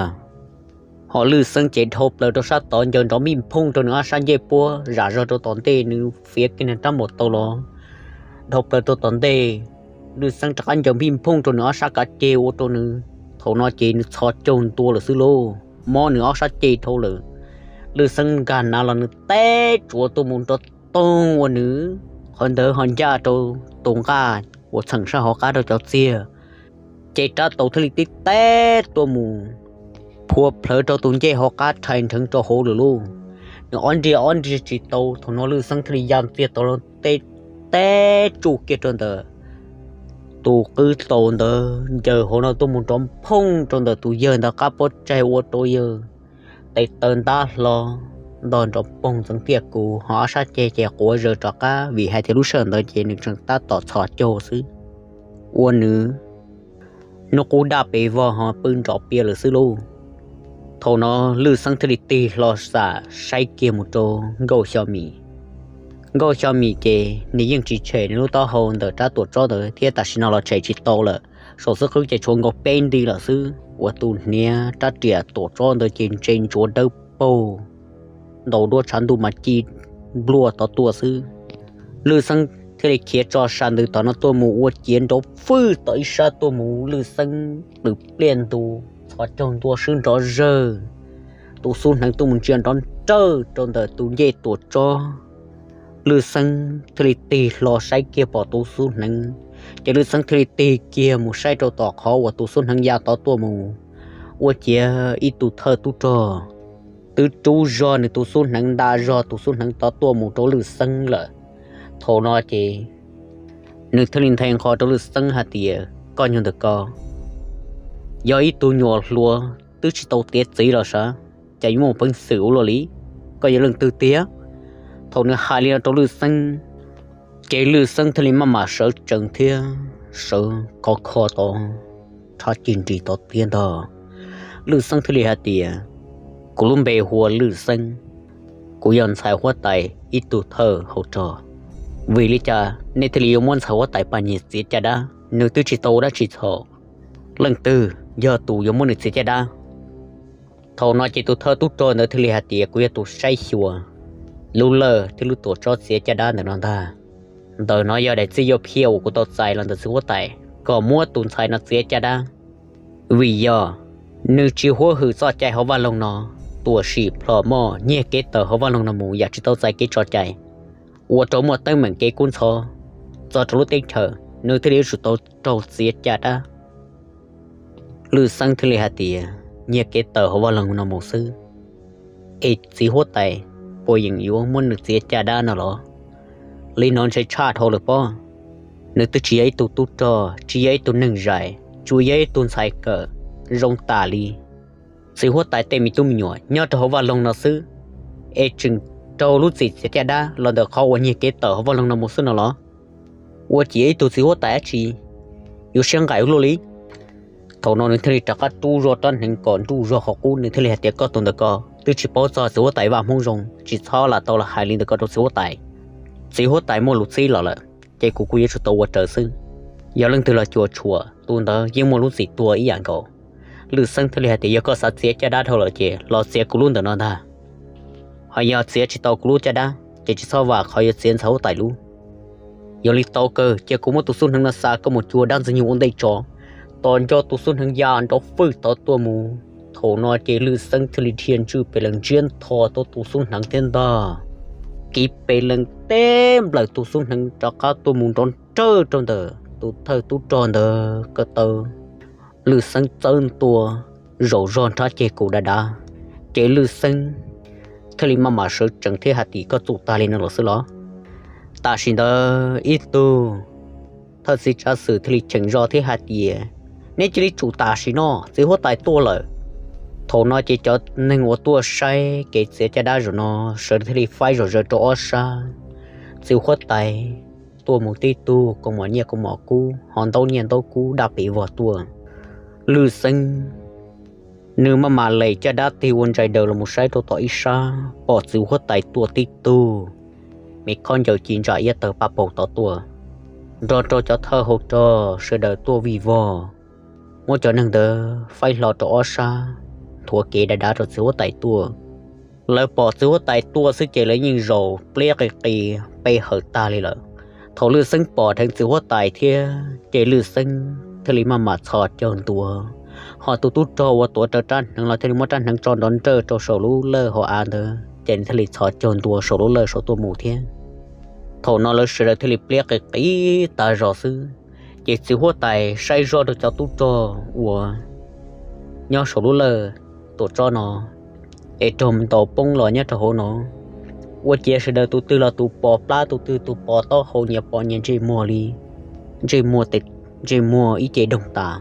Hos Lwj Xeeb ces dhau plaws rau sab tod ncaws nrov npij nphooj rau nws ob sab ncej puab zam zog rau tom ntej, nws fiav kiag nws rab maus taus los dhau plaws rau tom ntej. Lwj Xeeb rov qab ncaws npij nphooj rau nws ob sab kav ceg ua rau nws, thaum no ces nws txhos caug ntua lawm xwb lauj, mob nws ob sab ceg dhau lawm. Lwj Xeeb nkag nav los nws teb tsuav tuaj mus nrov toog ua nws, qhov ntawd ho ncaj rau tus nqaj uas txheem sab hauv qab rau cov txiag. Ces rab taus thiaj li tib teb tuaj mus phua plhawv rau tus ncej hauv qab rhais nrheev rau hauv lawm lauj. Nws ob nriag ob nriag tsis tau, thaum no Lwj Xeeb thiaj li ya txiag tau los teb tsuj kiag rau ntawm tus qwb taus ntawd ncaws hauv no tuaj mus nrov nphooj rau ntawm tus yawg ntawd qab pob tsaig ua rau yawg tes taw ntab hlo ntog nrov poog ntxeev tiaj kuv, ho ob sab ceg ces quav zaws rov qab vim hais tias lub sij hawm ntawd ces nws tseem tab tom txhos caug xwb, ua nws hnub qub daj pes vog ho pw nrov pias lawm xwb lauj. Thaum no Lwj Xeeb thiaj li tig hlo xam saib kiag mus rau Nkauj Xyo Mim. Nkauj Xyo Mim ces nws yeej tsis tshem nws lub taub hau ntawm rab tuam tsob ntawd thiab tam sim no los tshem tsis tau lawm, saum xub qwb ces tshuav nkaus peb nti lawm xwb uas tus hniav rab riam tuam tsob ntawd ces ntse ntsuav dawb paug, ntaus duab tshav ntuj mas ci npluaj tod tuaj xwb. Lwj Xeeb thiaj li khiav tso sa ntws tom no tuaj mus ua ciav nrov fwj tom ib sab tuaj mus, Lwj Xeeb plws pliaj ntu, txhos caug ntua swb nrov zawg, tus xub hneev tuaj mus ntsia nrov nrawj rau ntawm tus ncej tuam tsob. Lwj Xeeb thiaj li tig hlo saib kiag pom tus xub hneev, ces Lwj Xeeb thiaj li tig kiag mus saib rau tom qhov uas tus xub hneev ya tod tuaj mus, ua ciav ib tug thawj tub rog twb rub zog nws tus xub hneev nta zog tus xub hneev tod tuaj mus rau Lwj Xeeb lawm. Thaum no ces nws thiaj li nthe nqho rau Lwj Xeeb hais tias, koj nyuag ntawm ko yog ib tug nyuam hluas twb tsis tau tiav txiv los sav, cas yuav muaj peev xwm ua luaj li? Koj yog leej twg tiag? Thaum nws hais li no rau Lwj Xeeb, ces Lwj Xeeb thiaj li maj mam sawv tsees thiab sawv khov kho tod rhav ci nris tod tiag ntag. Lwj Xeeb thiaj li hais tias, kuv lub npe hu ua Lwj Xeeb, kuv yog ntxhais huab tais ib tug thawj hauv rog. Vim li cas nej thiaj li yuav muab ntxhais huab tais Paj Nyiag txiav caj dab? Nws twb tsis tau ua dab tsi txhaum, leej twg yog tus yuav muab nws txiav caj dab? Thaum no ces tus thawj tub rog ntawd thiaj li hais tias, kuv yog tus saib xyuas lub lawj thiab lub tuam tsob txiav caj dab ntawm no ntag. Ntawm no yog daim txiag yaj phiaj uas kuv tau txais los ntawm txiv huab tais kom muab tus ntxhais no txiav caj dab. Vim yog nws tsis huab hwm txoj cai hauv vaj loog no, tuam sim plhom moj nyiag kev tawm hauv vaj loog no mus yam tsis tau txais kev tso cai, ua rau muaj teeb meem kev kub ntxhov txog rau lub teb chaws, nws thiaj li yuav tsum tau raug txiav caj dab. Lwj Xeeb thiaj li hais tias, nyiag kev tawm hauv vaj loog no mus xwb, es txiv huab tais puas yeem yuav muab nws txiav caj dab no los? Li no ntshe tshaj dhau lawm pob. Nws twb tsis yog ib tug tub rog, tsis yog ib tug neeg zais, tsuas yog ib tug ntxhais kawm zoo tas li. Txiv huab tais tej me tub me nyuam nyob rau hauv vaj loog no xwb, es tseem raug lub txim txiav caj dab los ntawm qhov uas nyiag kev tawm hauv vaj loog no mus xwb no los? Ua ciav ib tug txiv huab tais dab tsi yuav siab nqaim ua luaj li. Thaum no nws thiaj li rov qab rub zog rab hneev kom nruj zog qhov qub, nws thiaj li hais tias, koj tus ntawm ko twb tsis paub txog txiv huab tais vaj hmoob zoo, tsis txhob lam tau los hais li ntawm ko rau txiv huab tais. Txiv huab tais muaj lus txib los lawm, ces kuv kuj yuav tsum tau ua raws xwb. Yog leej twg los cuam tshuam, tus ntawd yeej muaj lub txim tuag ib yam nkaus. Lwj Xeeb thiaj li hais tias, yog koj xav txiav caj dab dhau lawm ces los txiav kuv lub ntawm no ntag. Ho yog txiav tsis tau kuv lub caj dab ces tsis txhob vam qhov yuav txiav ntxhais huab tais lub. Yog li tau kawg, cia kuv muab tus xub hneev no xa koj mus cuag dab ntxwg nyoog ua ntej tso. Tos nco tus xub hneev ya nrov fwj tod tuaj mus. Thaum no ces Lwj Xeeb thiaj li dhia ntswj pes lees ntsiab ntho tau tus xub hneev thiab ntag. Kiv pes lees teb nplawm tus xub hneev rov qab tuaj mus nrov nrawj rau ntawm tus thawj tub rog ntawd ko taw. Lwj Xeeb txawb ntua zaum zog nrhab ceg kaus dav dav, ces Lwj Xeeb thiaj li maj mam sawv tsees thiab hais tias, koj txum tag li no los xwb los? Tam sim ntawd ib tug thawj txiv tsav xwm thiaj li cheem zog thiab hais tias, neb cia li tsum tam sim no, txiv huab tais tuaj lawm. Thaum no ces cov neeg uas tuaj saib kev txiav caj dab zaum no sawv daws thiaj li faib zom zaws rau ob sab. Txiv huab tais tuaj mus tib tug kaus mom nyiaj kaus mom kub, ho ntaub nyiaj ntaub kub daj pes vog tuaj. Lwj Xeeb nws maj mam lem caj dab tig ua ntsais daws los mus saib rau tom ib sab, pom txiv huab tais tuaj tib tug, me khob ncaws ci ntsa iab tawg paj paug tod tuaj, nrog rau cov thawj hauv rog sawv daws tuaj vij vog, muab cov neeg ntawd faib hlo rau ob sab, nthuav kev dav dav rau txiv huab tais tuaj. Lawv pom txiv huab tais tuaj xwb ces lawv yeej zaum pliab qis qis pe hawm tag li lawm. Thaum Lwj Xeeb pom dheev txiv huab tais thiab ces Lwj Xeeb thiaj li maj mam txhos caug ntua, ho tus tub rog uas tuav rawv rab hneev los thiaj li muab rab hneev tso nrov nrawj rau saum lub lawj hauv av ntawd ces nws thiaj li txhos caug ntua saum lub lawj saud tuaj mus thiab. Thaum no lawv sawv daws thiaj li pliab qis qis tas zog xwb. Ces txiv huab tais saib zoj rau cov tub rog uas nyob saum lub lawj tuam tsob no, es raug ntaus poob los nyob rau hauv no, ua ciav sawv daws tus twg los tus pos plab, tus twg tus pos taub hau, nyias pos nyias ntsej muag li, ntsej muag tes, ntsej muag ib ce doog tas.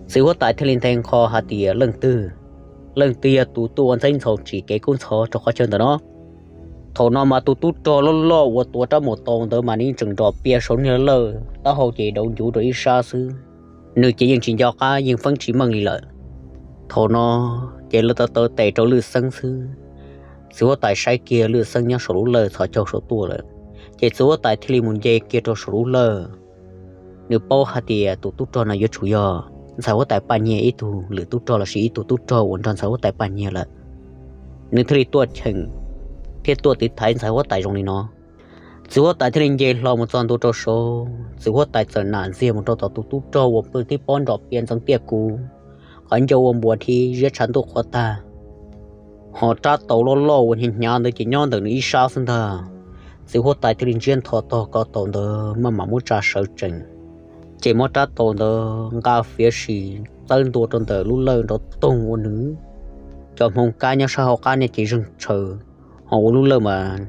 Txiv huab tais thiaj li nthe nqho hais tias, leej twg, leej twg yog tus tuaj ua ntxeeb ntxhov tsim kev kub ntxhov rau qhov chaw ntawm no? Thaum no mas tus tub rog loj loj uas tuav rab mus taus ntawd mas nws yeej tseem nrom pias saum niag lawj, taub hau ces dauv ncuv rau ib sab xwb. Nws ces yeej tsis nco qab, yeej feeb tsis meej li lawm. Thaum no ces lawv tau taw tes rau Lwj Xeeb xwb. Txiv huab tais saib kiag Lwj Xeeb nyob saum lub lawj txhos caug saud tuaj lawm, ces txiv huab tais thiaj li mus nce kiag rau saum lub lawj. Nws paub hais tias tus tub rog no yuav tsum yog ntxhais huab tais Paj Nyiag ib tug lwm tub rog lossis ib tug tub rog uas nrog ntxhais huab tais Paj Nyiag lawm. Nws thiaj li tuaj cheem thiab tuaj tiv thaiv ntxhais huab tais zoo li no. Txiv huab tais thiaj li nce hlo mus txog ntua rau saud, txiv huab tais txawm nam ntxiag mus rau tom tus tub rog uas pw tib pob nrom pias ntxeev tiaj kuv, qhov ncauj ua npuas dhi, ziab tshav ntuj qhuav tag, ho rab taus loj loj uas hnyav hnyav ntawd ces nyob ntawm nws ib sab xwb ntag. Txiv huab tais thiaj li ntsiab ntho tog ko taus ntawd maj mam muab tsa sawv tsees, ces muab rab taus ntawd nqa fiav sim txawb ntua rau ntawm lub lawj nrov toog ua nws. Cov hmoov kab nyob sab hauv qab no ces zeeg tshaws, ho ua lub lawj mas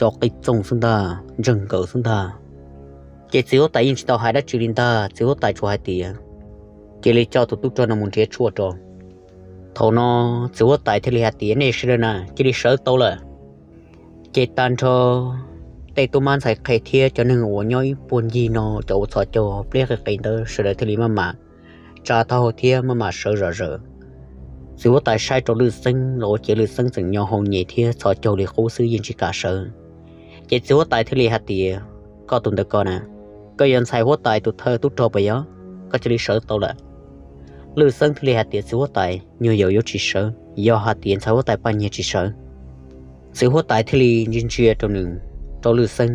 cov qij txoog xwb ntag, ntseeg nkaws xwb ntag. Ces txiv huab tais yeej tsis tau hais dab tsi li ntag, txiv huab tais tsuas hais tias, cia li coj tus tub rog no mus nrhiav tshuaj rau. Thaum no txiv huab tais thiaj li hais tias, nej sawv daws na, cia li sawv tau lawm. Ces tag nrho tej tub mab ntxhais qhe thiab cov neeg uas nyob ib puag ncig no, cov uas txhos caug pliab qis qis ntawd sawv daws thiaj li maj mam tsa taub hau thiab maj mam sawv zom zaws. Txiv huab tais saib rau Lwj Xeeb los ua ciav Lwj Xeeb tseem nyo hau nyem thiab txhos caug li qub xwb yeej tsis kam sawv. Ces txiv huab tais thiaj li hais tias, koj tus ntawm ko na, koj yog ntxhais huab tais tus thawj tub rog puas yog? Koj cia li sawv tau lawm. Lwj Xeeb thiaj li hais tias, txiv huab tais, nyuag yaus yuav tsis sawv, yog hais tias ntxhais huab tais Paj Nyiag tsis sawv. Txiv huab tais thiaj li ntsia ntsia rau nws, rau Lwj Xeeb,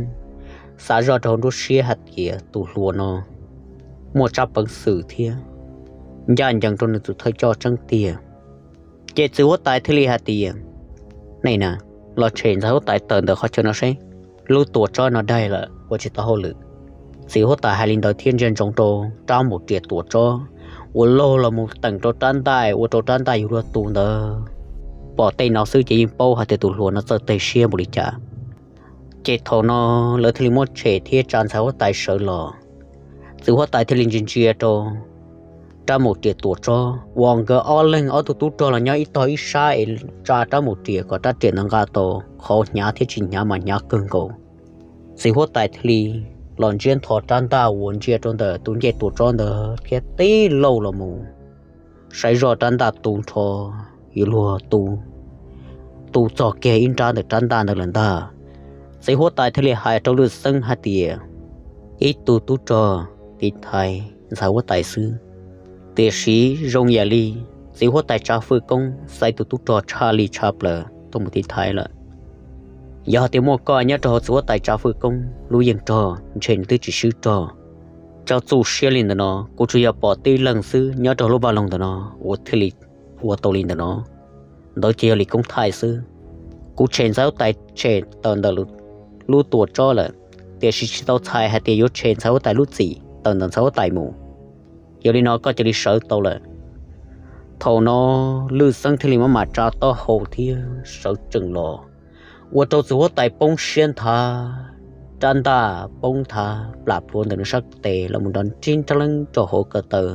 xav zoj rau hauv nruab siab hais tias tus hluas no muaj tsab peev xwm thiab ncaj ncees rau nws tus thawj coj tseeb tiag. Ces txiv huab tais thiaj li hais tias, nej na, los tshem ntxhais huab tais tawm ntawm qhov chaw no seb, lub tuam tsob no daig lawm ua tsis tau hauj lwm. Txiv huab tais hais li ntawd thiab ntsia ntsoov rau rab maum riam tuam tsob uas laug los mus teem rau rab ntaj ua rau rab ntaj yuav luag tu ntawd. Pom tej no xwb ces yeej paub hais tias tus hluas no txawj teg siab npaum li cas. Ces thaum no lawv thiaj li muab tshem thiab tsa ntxhais huab tais sawv los. Txiv huab tais thiaj li ntsia ntsia rau rab maum riam tuam tsob uas nkawd ob leeg ob tug tub rog los nyob ib tog ib sab es tsa rab maum riam kom rab riam ntawd nqa tau qhov hnyav thiab tsis hnyav mas hnyav kawg nkaus. Txiv huab tais thiaj li los ntsiab ntho rab ntaj uas ntsia rau ntawm tus ncej tuam tsob ntawd thiab tib lauj los mus, saib zoj rab ntaj tu nrho, yuav luag tu, tu txog kiag ib nrab ntawm rab ntaj ntawd lawm ntag. Txiv huab tais thiaj li hais rau Lwj Xeeb hais tias, ib tug tub rog tiv thaiv ntxhais huab tais xwb, tiam sis zoo yam li txiv huab tais Tsav Fwj Koob xaiv tus tub rog tshaj li tshaj plaws tuaj mus tiv thaiv lawm. Yog hais tias muaj koj nyob rau hauv txiv huab tais Tsav Fwj Koob lub yeej rog ntshe nws twb tsis swb rog. Txhob txuj siab li ntawm no, kuv tsuas yog pom tib leeg xwb nyob rau lub vaj loog ntawm no uas thiaj li ua tau li ntawm no. Ntawd ces yog Lis Koob Thaij xwb. Kuv tshem ntxhais huab tais tshem tawm ntawm lub tuam tsob lawm, tiam sis tsis tau txhais hais tias yuav tshem ntxhais huab tais lub txim tawm ntawm ntxhais huab tais mus. Yog li no koj cia li sawv tau lawm. Thaum no Lwj Xeeb thiaj li maj mam tsa taub hau thiab sawv tsees los, ua rau txiv huab tais poob siab nthav, rab ntaj poob nthav plam plhuav ntawm nws sab tes los mus nrov nrib nrab leeb rau hauv ko taw.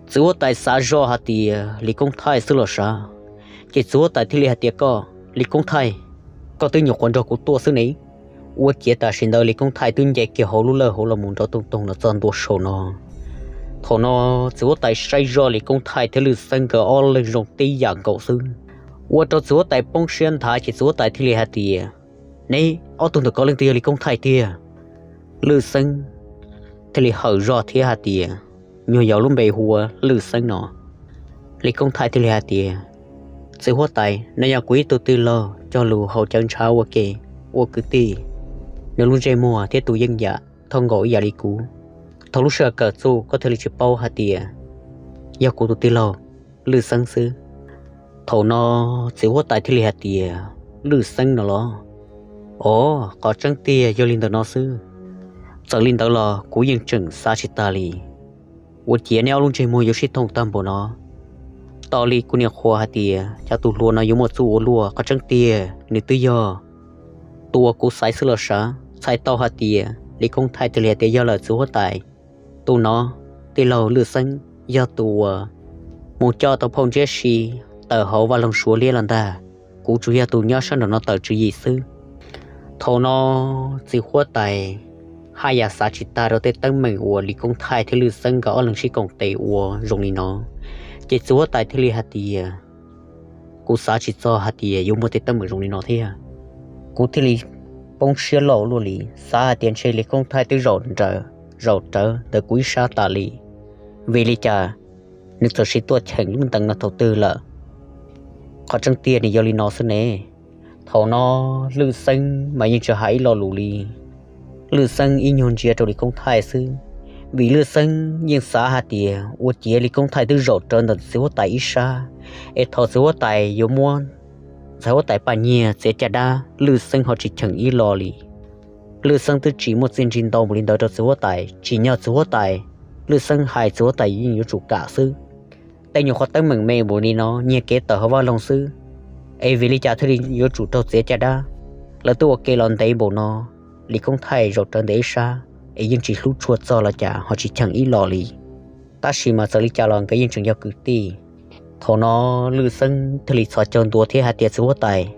Txiv huab tais xav zoj hais tias Lis Koob Thaij xwb los sav, ces txiv huab tais thiaj li hais tias, koj Lis Koob Thaij, koj twb nyuam qhuav nrog kuv tuaj xwb ne. Ua ciav tam sim ntawd Lis Koob Thaij twb nce kiag hauv lub lawj hauv los mus nrov toog toog los txog ntua saum no. Thaum no txiv huab tais saib zoj Lis Koob Thaij thiab Lwj Xeeb nkawd ob leeg zoo tib yam nkaus xwb, ua rau txiv huab tais poob siab nthav ces txiv huab tais thiaj li hais tias, neb ob tug ntawm ko leej twg yog Lis Koob Thaij tiag? Lwj Xeeb thiaj li hawm zog thiab hais tias, nyuag yaus lub npe hu ua Lwj Xeeb no. Lis Koob Thaij thiaj li hais tias, txiv huab tais, nws yog kuv ib tug tij laug cog lus haus cawv ntshav ua ke, ua kwv tij, nws lub ntsej muag thiab tus yeej yam thauj nkaus ib yam li kuv. Thaum lub sij hawm kawm txuj koj thiaj li tsis paub hais tias yog kuv tus tij laug Lwj Xeeb xwb. Thaum no txiv huab tais thiaj li hais tias, Lwj Xeeb no los? Os, qhov tseeb tiag yog li ntawm no xwb. Txawm li ntawd los kuv yeej tseem xav tsis tag li. Ua ciav neb ob lub ntsej muag yuav sib thooj tag npaum no. Tos li kuv niam qhuas hais tias cas tus hluas no yuav muaj txuj ua luaj, qhov tseeb tiag nws twb yog tus uas kuv xaiv xwb los sav. Txhais tau hais tias Lis Koob Thaij thiaj li hais tias, yog lawm txiv huab tais, tus no, tij laug Lwj Xeeb, yog tus uas mus coj tau phauj Ntsiab Si tawm hauv vaj loog Suav liab los ntag. Kuv tsuas yog tus nyob sab nraum no tawm tswv yim xwb. Thaum no txiv huab tais haj yam xav tsis tag rau tej teeb meem uas Lis Koob Thaij thiab Lwj Xeeb nkawd ob leeg sib koom tes ua zoo li no. Ces txiv huab tais thiaj li hais tias, kuv xav tsis txog hais tias yuav muaj tej teeb meem zoo li no thiab. Kuv thiaj li poob siab loj luaj li, xav hais tias ntshe Lis Koob Thaij twb zaum rawv, zaum rawv ntawm kuv ib sab tas li. Vim li cas nws txawm siv tuaj cheem lub ntees no thaum twg lawm? Qhov tseeb tiag nws yog li no xwb ne. Thaum no Lwj Xeeb mas yeej tsis hais ib lo lus li. Lwj Xeeb ib nyuag ntsia rau Lis Koob Thaij xwb, vim Lwj Xeeb yeej xav hais tias ua ciav Lis Koob Thaij twb zaum rawv ntawm txiv huab tais ib sab, es thaum txiv huab tais yuav muab ntxhais huab tais Paj Nyiag txiav caj dab Lwj Xeeb ho tsis cheem ib lo li. Lwj Xeeb twb tsis muaj txiaj ntsig ntau npaum li ntawd rau txiv huab tais, tsim nyog txiv huab tais, Lwj Xeeb hais txiv huab tais yeej yuav tsum kam xwb. Tej nyuam qhuav teeb meem me npaum li no nyiag kev tawm hauv vaj loog xwb, es vim li cas thiaj li yuav tsum raug txiav caj dab? Lawv twb ua ke los ntev npaum no, Lis Koob Thaij zaum rawv ntawm ib sab es yeej tsis hlub tshua txog los cas ho tsis cheem ib lo li. Tab sis mas txawm li cas los nkawd yeej tseem yog kwv tij. Thaum no Lwj Xeeb thiaj li txhos caug ntua thiab hais tias, txiv huab tais,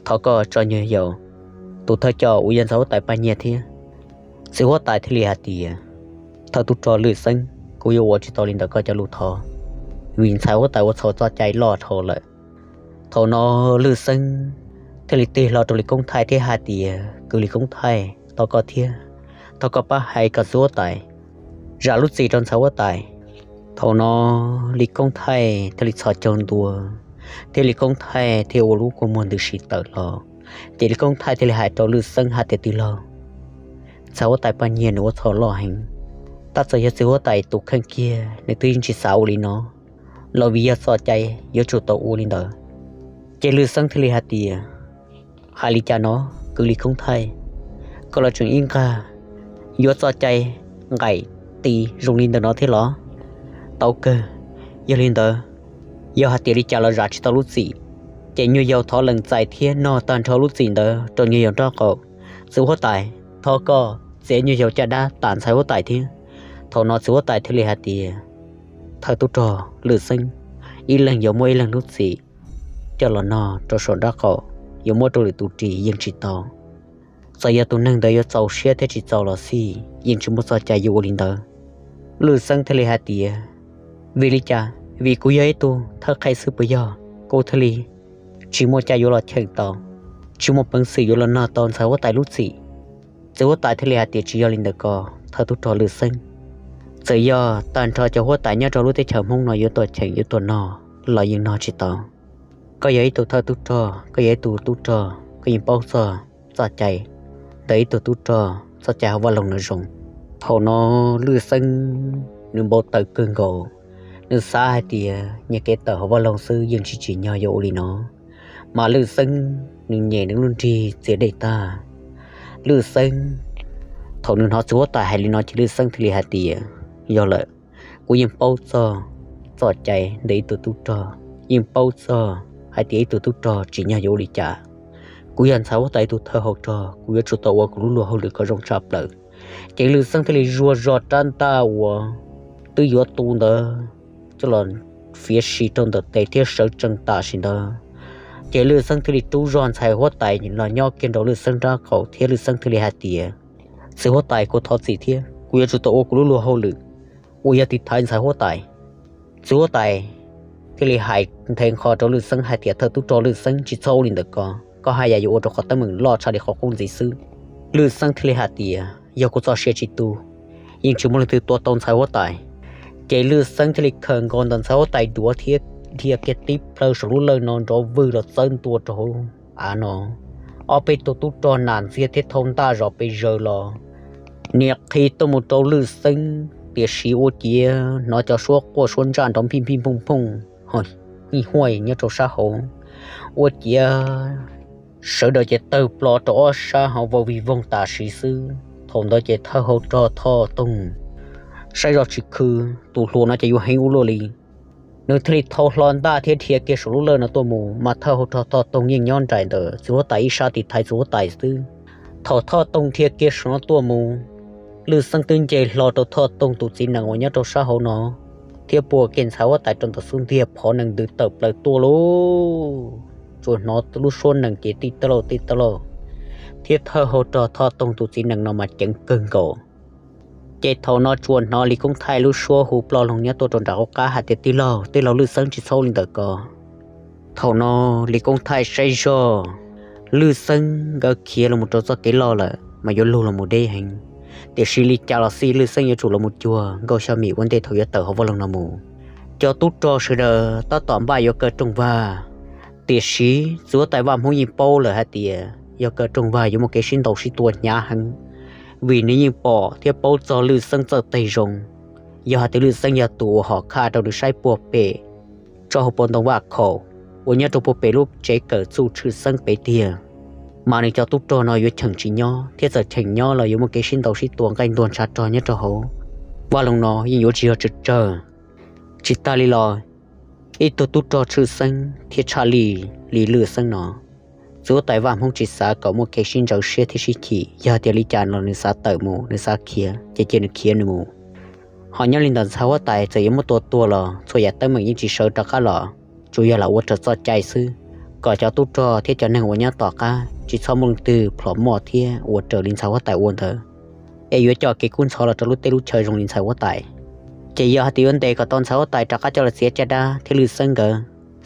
thov koj tso nyuag yaus tus thawj coj uas yog ntxhais huab tais Paj Nyiag thiab. Txiv huab tais thiaj li hais tias, thawj tub rog Lwj Xeeb, kuv yuav ua tsis tau li ntawm koj cov lus thov. vim ntxhais huab tais ua txhaum txoj cai loj dhau lawm. Thaum no Lwj Xeeb thiaj li tig hlo rau Lis Koob Thaij thiab hais tias, Kwv Lis Koob Thaij, thov koj thiab, thov koj pab hais kom txiv huab tais zam lub txim rau ntxhais huab tais. Thaum no Lis Koob Thaij thiaj li txhos caug ntua, thiab Lis Koob Thaij thiaj ua lub kua muag ntws si tawm los. Ces Lis Koob Thaij thiaj li hais rau Lwj Xeeb hais tias, Tij laug, ntxhais huab tais poj niam nws ua txhaum loj heev, tab txawm yog txiv huab tais tus kheej kiag nws twb yeej tsis xav ua li no los vim yog txoj cai yuav tsum tau ua li ntawd. Ces Lwj Xeeb thiaj li hais tias, Hais li cas no, kwv Lis Koob Thaij, koj los tseem ib nqag yuav txoj cai nqaim tis zoo li ntawm no thiab los? Tau kawg, yog li ntawd, yog hais tias li cas los zam tsis tau lub txim, ces nyuag yaus thov lees txais thiab nog tag nrho lub txim ntawd rau nyuag yaus nraub qaum. Txiv huab tais, thov koj txiav nyuag yaus caj dab tam ntxhais huab tais thiab. Thaum no txiv huab tais thiaj li hais tias, Thawj tub rog Lwj Xeeb, ib leeg yuav muab ib leeg lub txim coj los nog rau saum nraub qaum, yuav muab rau lwm tus ris yeej tsis tau. Txawm yog tus neeg ntawd yuav txaus siab thiab tsis txaus los xij, yeej tsis muaj txoj cai yuav ua li ntawd. Lwj Xeeb thiaj li hais tias, Vim li cas? Vim kuv yog ib tug thawj qhe xwb puas yog? Kuv thiaj li tsis muaj cai yuav los cheem tau, tsis muaj peev xwm yuav los nog tau ntxhais huab tais lub txim. Txiv huab tais thiaj li hais tias, Tsis yog li ntawd ko, thawj tub rog Lwj Xeeb. Txawm yog tag nrho cov huab tais nyob rau lub teb chaws Hmoob no yuav tuaj cheem yuav tuaj nog los yeej nog tsis tau. Koj yog ib tug thawj tub rog, koj yog ib tug tub rog, koj yeej paub txog txoj cai ntawm ib tug tub rog, txoj cai hauv vaj loog no zoo. Thaum no Lwj Xeeb nws npau taws kawg nkaus, nws xav hais tias nyias kev tawm hauv vaj loog xwb yeej tsis tsim nyog yuav ua li no. Mas Lwj Xeeb nws nyem nws lub nrig txias dej tag. Lwj Xeeb, thaum nws hnov txiv huab tais hais li no ces Lwj Xeeb thiaj li hais tias, Yog lawm, kuv yeej paub txog txoj cai ntawm ib tug tub rog, yeej paub txog hais tias ib tug tub rog tsim nyog yuav ua li cas. Kuv yog ntxhais huab tais ib tug thawj hauv rog, kuv yuav tsum tau ua kuv lub luag hauj lwm kom zoo tshaj plaws. Ces Lwj Xeeb thiaj li zuaj zog rab ntaj uas twb yuav tu ntawd coj los fiav si rau ntawm tes thiab sawv tsees tam sim ntawd. Ces Lwj Xeeb thiaj li rub zog ntxhais huab tais los nyob kiag nraum Lwj Xeeb nraub qaum thiab Lwj Xeeb thiaj li hais tias, Txiv huab tais, kuv thov txim thiab kuv yuav tsum tau ua kuv lub luag hauj lwm uas yog tiv thaiv ntxhais huab tais. Txiv huab tais thiaj li hais nthe nqho rau Lwj Xeeb hais tias, Thawj tub rog Lwj Xeeb, tsis txhob ua li ntawd ko, koj haj yam yuav ua rau qhov teeb meem loj tshaj li qhov qub ntxiv xwb. Lwj Xeeb thiaj li hais tias, Yog kuv txoj sia tsis tu, yeej tsis muaj leej twg tua tau ntxhais huab tais. Ces Lwj Xeeb thiaj li khawm nkaus ntawm ntxhais huab tais duav thiab dhia kiag tib plhaw saum lub lawj no nrov vwg los txawb ntua rau hauv av no. Ob peb tug tub rog nam ntxiag thiab thau ntaj zom pes zaws los nias qhi tuaj mus rau Lwj Xeeb, tiam sis ua ciav hnov cov suab quaj suab ntsaj nrov nphij nphij nphooj phooj, ho ij huaj nyob rau sab hauv. Ua ciav sawv daws ces tawg plo rau ob sab hauv vau vig voog tam sim xwb. Thaum ntawd ces thawj hauv rog Thoj Toog saib zoj tsis khw, tus hluas no ces yuav heev ua luaj li. Nws thiaj li thau hlo ntaj thiab dhia kiag saum lub lawj no tuaj mus, mas thawj hauv rog Thoj Toog yeej nyob nraim ntawm txiv huab tais ib sab tiv thaiv txiv huab tais xwb. Thaum Thoj Toog dhia kiag saum no tuaj mus, Lwj Xeeb twb nce hlo rau Thoj Toog tus txiv nees uas nyob rau sab hauv no, thiab pua kiag ntxhais huab tais rau ntawm xub ntiag phov nees ntws tawm plaws tuaj lauj. Tsuas hnov lub suab nees ces tij tauj lauj tij tauj lauj, thiab thawj hauv rog Thoj Toog tus txiv nees no mas ceev kawg nkaus. Ces thaum no tsuas hnov Lis Koob Thaij lub suab hu ploj loo nyob tuaj rau nram qab hais tias, Tij laug, tij laug Lwj Xeeb, tsis txhob ua li ntawd ko. Thaum no Lis Koob Thaij saib zoj Lwj Xeeb nkawd khiav los mus rau txoj kev loj lawm mas yuav lug los mus deb heev. Tiam sis li cas los xij Lwj Xeeb yuav tsum los mus cuag Nkauj Xyooj Mim ua ntej thaum yuav tawm hauv vaj loog no mus. Cov tub rog sawv daws tab tom npaj yuav kaw rooj vag, tiam sis txiv huab tais Vaj Hmoob yeej paub lawm hais tias yog kaw rooj vag yuav muaj kev sib ntaus sib tua hnyav heev, vim nws yeej pom thiab paub txog Lwj Xeeb txawj teg zoo. Yog hais tias Lwj Xeeb yog tus uas hom khaj rau nws saib puag pem tsob hauv paus ntoo vaj khaum uas nyob rau puag pem lub tsev kawm txuj tshwj xeeb pem tiag, mas nws cov tub rog no yuav cheem tsis nyob, thiab txawm cheem nyob los yuav muaj kev sib ntaus sib tua nqaij ntuag ntshav rog nyob rau hauv vaj loog no, yeej yuav tsis yog tsawg tsawg. Tsis tas li los, ib tug tub rog tshwj xeeb thiab tshaj lij li Lwj Xeeb no, txiv huab tais Vaj Hmoob tsis xav kom muaj kev sib ntsawv siab thiab sib chim. Yog tias li cas los nws xav tawm mus, nws xav khiav ces cia nws khiav nws mus. Ho nyob li ntawm ntxhais huab tais txawm yuav muab tua tuag los txhua yam teeb meem yeej tsis sawv rov qab los, tsuas yog lam ua raws txoj cai xwb, kom cov tub rog thiab cov neeg uas nyob tom qab tsis txhob muaj leej twg plhom moj thiab ua raws li ntxhais huab tais ua ntawd, es yuav coj kev kub ntxhov los rau lub teb lub chaw zoo li ntxhais huab tais. Ces yog hais tias yuav ntes kom tau ntxhais huab tais rov qab coj los txiav caj dab thiab Lwj Xeeb nkawd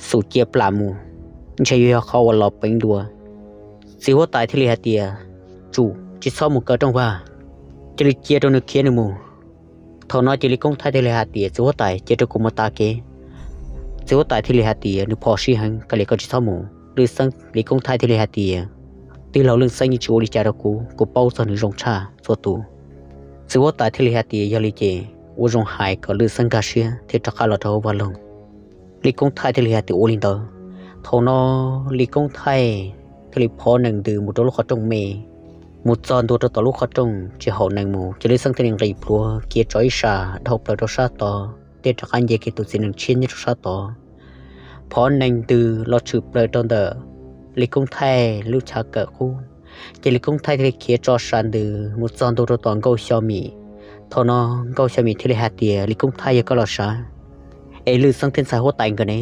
xum cia plam mus, ntshe yuav yog qhov uas los peev dua. Txiv huab tais thiaj li hais tias, Tsum, tsis txhob mus kaw rooj vag, cia li cia rau nws khiav nws mus. Thaum no ces Lis Koob Thaij thiaj li hais tias, Txiv huab tais, cia rau kuv mus tav kev. Txiv huab tais thiaj li hais tias, Nws phom sij heev, koj li koj tsis txhob mus. Lwj Xeeb, Lis Koob Thaij thiaj li hais tias, Tij laug, Lwj Xeeb yeej tsis ua li cas rau kuv, kuv paub txog nws zoo tshaj txhua tus. Txiv huab tais thiaj li hais tias, Yog li ces ua zoo hais kom Lwj Xeeb nkag siab thiab rov qab los rau hauv vaj loog. Lis Koob Thaij thiaj li hais tias, Ua li ntawd. Thaum no Lis Koob Thaij thiaj li phov nees ntws mus rau lub qhov rooj me, mus txog ntua rau tom lub qhov rooj tsis haum nees mus, ces Lwj Xeeb thiaj li nqis plhuav khiav tso ib sab dhau plaws rau sab tod thiab rov qab nce kiag tus txiv nees tshiab nyob rau sab tod. Phov nees ntws los tshwm plaws rau ntawm Lis Koob Thaij lub chav kawm qub, ces Lis Koob Thaij thiaj li khiav tso sab ntws mus txog ntua rau tom Nkauj Xyo Mim. Thaum no Nkauj Xyo Mim thiaj li hais tias, Lis Koob Thaij, yog koj los sav es Lwj Xeeb thiab ntxhais huab tais nkawd ne?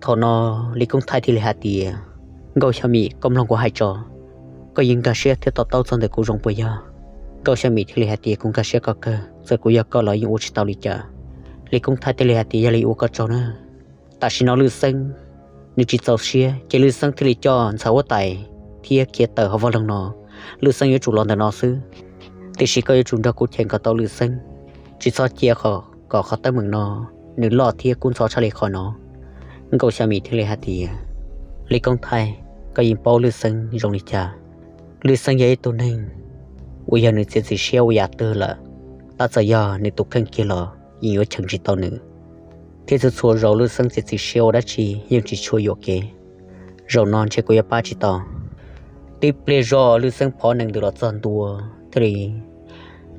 Thaum no Lis Koob Thaij thiaj li hais tias, Nkauj Xyo Mim, koj mloog kuv hais tso, koj yeej nkag siab thiab to taub txog ntawm kuv zoo puas yog? Nkauj Xyo Mim thiaj li hais tias, Kuv nkag siab koj kawg, txawm kuv yog koj los yeej ua tsis tau li cas. Lis Koob Thaij thiaj li hais tias, Yog li ua koj tsaug na. Tam sim no Lwj Xeeb nws tsis txaus siab, ces Lwj Xeeb thiaj li coj ntxhais huab tais thiab khiav tawm hauv vaj loog no. Lwj Xeeb yuav tsum los ntawm no xwb, tiam sis koj yuav tsum nrog kuv cheem kom tau Lwj Xeeb, tsis txhob cia kom qhov teeb meem no nws loj thiab kub ntxhov tshaj li qhov no. Nkauj Xyo Mim thiaj li hais tias, Lis Koob Thaij, koj yeej paub Lwj Xeeb zoo li cas. Lwj Xeeb yog ib tug neeg uas yog nws txiav txim siab ua yam twg lawm, tab txawm yog nws tus kheej kiag los yeej yuav cheem tsis tau nws. Thiab txhua txhua zaus Lwj Xeeb txiav txim siab ua dab tsi yeej tsis tshua yuam kev. Zaum no ntshe kuv yuav pab tsis tau. Tib pliag zog Lwj Xeeb phov nees ntws los txog ntua, thiaj li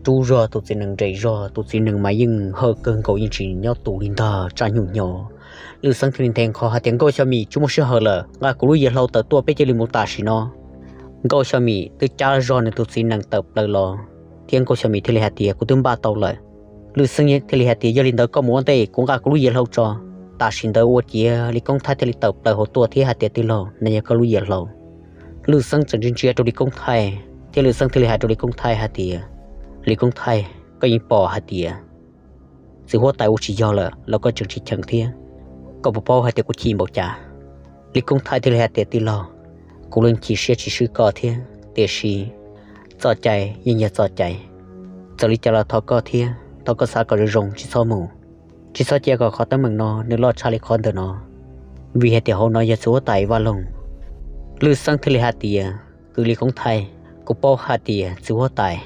rub zog tus txiv nees nres zog, tus txiv nees mas yeej hawj kawg nkaus, yeej tsis nyob tus li ntag, tsa nyuj nyo. Lwj Xeeb thiaj li nthe nqho hais tias, Nkauj Xyo Mim, tsis muaj sij hawm lawm, nqa kuv lub yias hlau tawm tuaj peb cia li mus tam sim no. Nkauj Xyo Mim twb cab zog nws tus txiv nees tawm plaws los, thiab Nkauj Xyo Mim thiaj li hais tias, Kuv twb npaj tau lawm. Lwj Xeeb thiaj li hais tias, Yog li ntawd koj mus ua ntej, kuv nqa kuv lub yias hlau tso. Tam sim ntawd ua ciav Lis Koob Thaij thiaj li tawm plaws hauv tuaj thiab hais tias, Tij laug, no yog koj lub yias hlau. Lwj Xeeb txawm ntsia ntsia rau Lis Koob Thaij, thiab Lwj Xeeb thiaj li hais rau Lis Koob Thaij hais tias, Lis Koob Thaij, koj yeej pom hais tias txiv huab tais ua tsis yog lawm los koj tseem tsis cheem thiab, koj puas paub hais tias kuv chim npaum cas? Lis Koob Thaij thiaj li hais tias, Tij laug, kuv yeej chim siab tsis swb koj thiab, tiam sis txoj cai yeej yog txoj cai. Txawm li cas los thov koj thiab, thov koj xav kom zoo zoo tsis txhob mus, tsis txhob cia kom qhov teeb meem no nws loj tshaj li qhov ntawm no, vim hais tias hauv no yog txiv huab tais vaj loog. Lwj Xeeb thiaj li hais tias, Kwv Lis Koob Thaij, kuv paub hais tias txiv huab tais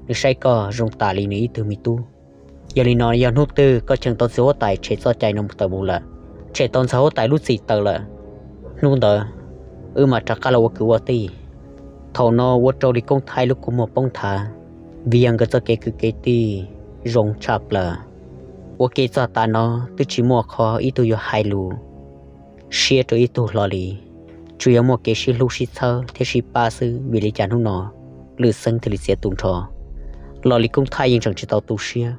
nws saib koj zoo tas li nws ib tug me tub. Yog li no yog hnub twg koj cheem tau txiv huab tais tshem txoj cai no mus tawm mus lawm, tshem tau ntxhais huab tais lub txim tawm lawm, hnub ntawd wb mam rov qab los ua kwv ua tij. Thaum no ua rau Lis Koob Thaij lub kua muag poob nthav, vim yog nkawd txoj kev kwv kev tij zoo tshaj plaws. Ua ke txog tav no twb tsis muaj qhov ib tug yuav hais lus siab rau ib tug hlo li, tsuas yog muaj kev sib hlub sib txhawb thiab sib pab xwb. Vim li cas hnub no Lwj Xeeb thiaj li txiav tu nrho, los Lis Koob Thaij yeej tseem tsis tau tu siab.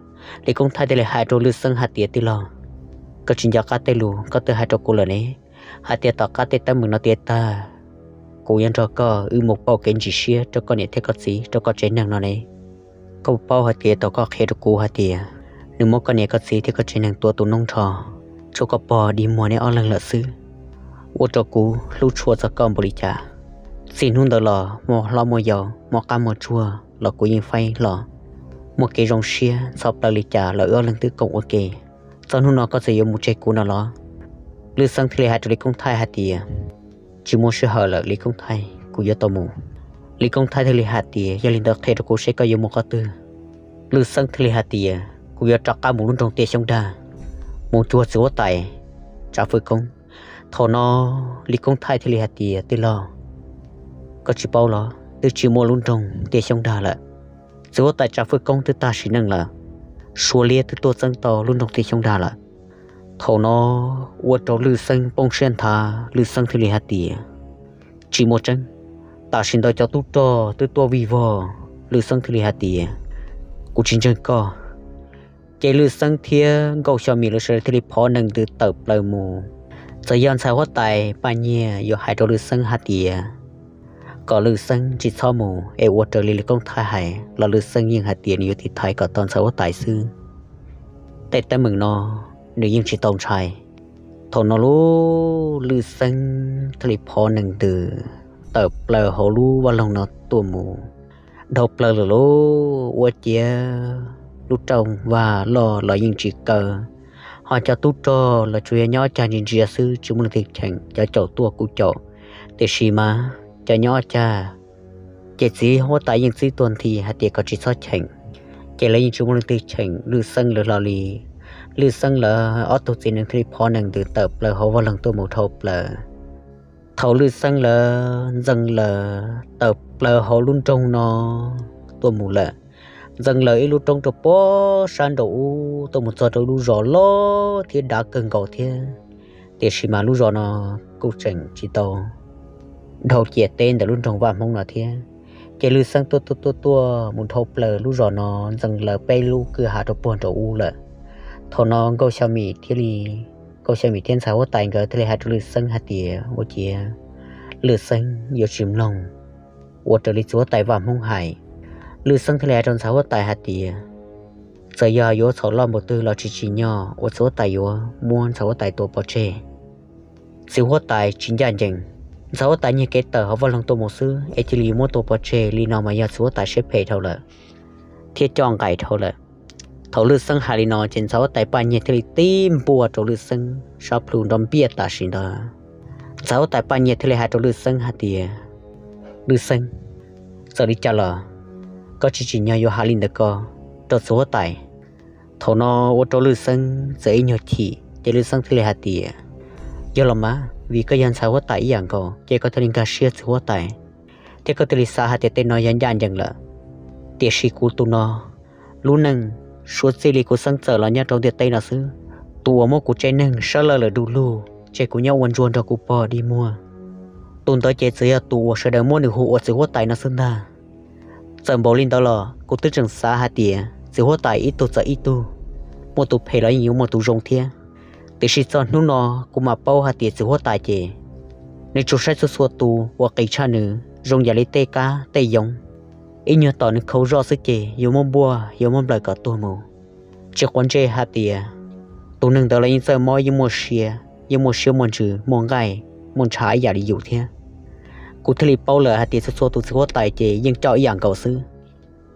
Lis Koob Thaij thiaj li hais rau Lwj Xeeb hais tias, Tij laug, koj tsis nco qab tej lus koj twb hais rau kuv lawm ne, hais tias tom qab tej teeb meem no tiav tag, kuv yuav nrog koj wb mus pauj kev ntsis siab rau koj niam thiab koj txiv rau koj tsev neeg no ne. Koj puas paub hais tias thaum koj qhia rau kuv hais tias nws muab koj niam koj txiv thiab koj tsev neeg tua tu noob nrho, tshuav koj pog dig muag neb ob leeg lawm xwb. Ua rau kuv hlub tshua txog koj npaum li cas. Txij hnub ntawd los muaj hlob muaj yau, muaj qab muaj tsuag los kuv yeej faib hlo. Muaj kev zoo siab ntxhov plaws li cas los wb ob leeg twb koom ua ke. Txog hnub no koj txawm yuav mus tseg kuv no los? Lwj Xeeb thiaj li hais rau Lis Koob Thaij hais tias, Tsis muaj sij hawm lawm Lis Koob Thaij, kuv yuav tau mus. Lis Koob Thaij thiaj li hais tias, Yog li ntawd qhia rau kuv seb koj yuav mus qhov twg? Lwj Xeeb thiaj li hais tias, Kuv yuav rov qab mus lub nroog Tiaj Xyoob Dag, mus cuag txiv huab tais Tsav Fwj Koob. Thaum no Lis Koob Thaij thiaj li hais tias, Tij laug, koj tsis paub los twb tsis muaj lub nroog Tiaj Xyoob Dag lawm. Txiv huab tais Tsav Fwj Koob twb tag sim neej lawm, Suav liab twb tuaj txeeb tau lub nroog Tiaj Xyoob Dag lawm. Thaum no ua rau Lwj Xeeb poob siab nthav, Lwj Xeeb thiaj li hais tias, Tsis muaj tseeb. Tam sim ntawd cov tub rog twb tuaj vij vog. Lwj Xeeb thiaj li hais tias, Kuv tsis ntseeg koj. Ces Lwj Xeeb thiab Nkauj Xyo Mim lawv sawv daws thiaj li phov nees ntws tawm plaws mus. Txawm yog ntxhais huab tais Paj Nyiag yuav hais rau Lwj Xeeb hais tias kom Lwj Xeeb tsis txhob mus es ua raws li Lis Koob Thaij hais los Lwj Xeeb yeej hais tias nws yuav tiv thaiv kom tau ntxhais huab tais xwb. Tej teeb meem no nws yeej tsis tau ntshai. Thaum no lub Lwj Xeeb thiaj li phov nees ntws tawm plaws hauv lub vaj loog no tuaj mus dhau plaws lawm lauj. Ua ciav lub rooj vag loj los yeej tsis kaw, ho cov tub rog los tsuas yog nyob cag ntsia ntsia xwb, tsis muaj leej twg cheem. Cov caum tuaj kuj caum, tiam sis mas cov nyob cag ces txiv huab tais yeej txib tuag nthi hais tias kom tsis txhob cheem, ces lawv yeej tsis muaj leej twg cheem Lwj Xeeb lawv hlo li. Lwj Xeeb lawv ob tug txiv nees thiaj li phov nees ntws tawm plaws hauv vaj loog tuaj mus dhau plaws. Thaum Lwj Xeeb lawv ntxees lawv tawm plaws hauv lub nroog no tuaj mus lawm, ntxees lawv ib lub roob rau pem sab nraum ub tuaj mus txog rau ib lub zos loj thiab dav kawg nkaus thiab. Tiam sis mas lub zos no kuj tseem tsis tau dhau ciam teb ntawm lub nroog Vaj Hmoob no thiab. Ces Lwj Xeeb tuaj tuaj tuaj tuaj mus dhau plaws lub zos no, ntxees lawv peb lub kwj ha rau puag nraum ub lawm. Thaum no Nkauj Xya Mim thiab li, Nkauj Xya Mim thiab ntxhais huab tais nkawd thiaj li hais rau Lwj Xeeb hais tias, ua ciav Lwj Xeeb yuav tsis mloog, ua raws li txiv huab tais Vaj Hmoob hais. Lwj Xeeb thiaj li hais rau ntxhais huab tais hais tias, txawm yog yuav txhaum loj npaum twg los tsis tsim nyog uas txiv huab tais yuav muab ntxhais huab tais tua pov tseg. Txiv huab tais tsis ncaj ncees, ntxhais huab tais nyiag kev tawm hauv vaj loog tuaj mus xwb es cia li yuav muab tua pov tseg li no mas yog txiv huab tais siab phem dhau lawm thiab coj nqaim dhau lawm. Thaum Lwj Xeeb hais li no ces ntxhais huab tais Paj Nyiag thiaj li tib npuaj rau Lwj Xeeb sab plhu nrov npiaj tam sim ntawd. Ntxhais huab tais Paj Nyiag thiaj li hais rau Lwj Xeeb hais tias, Lwj Xeeb, txawm li cas los koj tsis tsim nyog yuav hais li ntawd ko rau txiv huab tais. Thaum no ua rau Lwj Xeeb txawm ib nyuag chim ces Lwj Xeeb thiaj li hais tias, yog los mas vim koj yog ntxhais huab tais ib yam nkaus ces koj thiaj li nkag siab txiv huab tais, thiab koj thiaj li xav hais tias tej no yog ncaj ncees lawm. Tiam sis kuv tus no lub neej suav txij li kuv xeeb txawm los nyob rau ntiaj teb no xwb, tus uas muab kuv tsev neeg sab laj lawm du lug tseg kuv nyob ua ntsuag nrog kuv pog dig muag, tus ntawd ces txawm yog tus uas sawv daws muab nws hu ua txiv huab tais no xwb ntag. Txawm npaum li ntawd los kuv twb tseem xav hais tias txiv huab tais ib tug txawm ib tug, muaj tus phem los yeej yuav muaj tus zoo thiab. Tiam sis txog hnub no kuv mam paub hais tias txiv huab tais ces nws tsuas saib txhua txhua tus uas qis tshaj nws zoo yam li tej kab tej yoov, ib nyuag tom nws khau zoj xwb ces yuav muab npuaj yuav muab nplawm kom tuag mus. Tsis quav ntsej hais tias tus neeg ntawd los yeej txawj mob yeej muaj sia, yeej muaj siab muaj ntsws muaj nqaij muaj ntshav ib yam li yus thiab. Kuv thiaj li paub lawm hais tias txhua txhua tus txiv huab tais ces yeej coj ib yam nkaus xwb.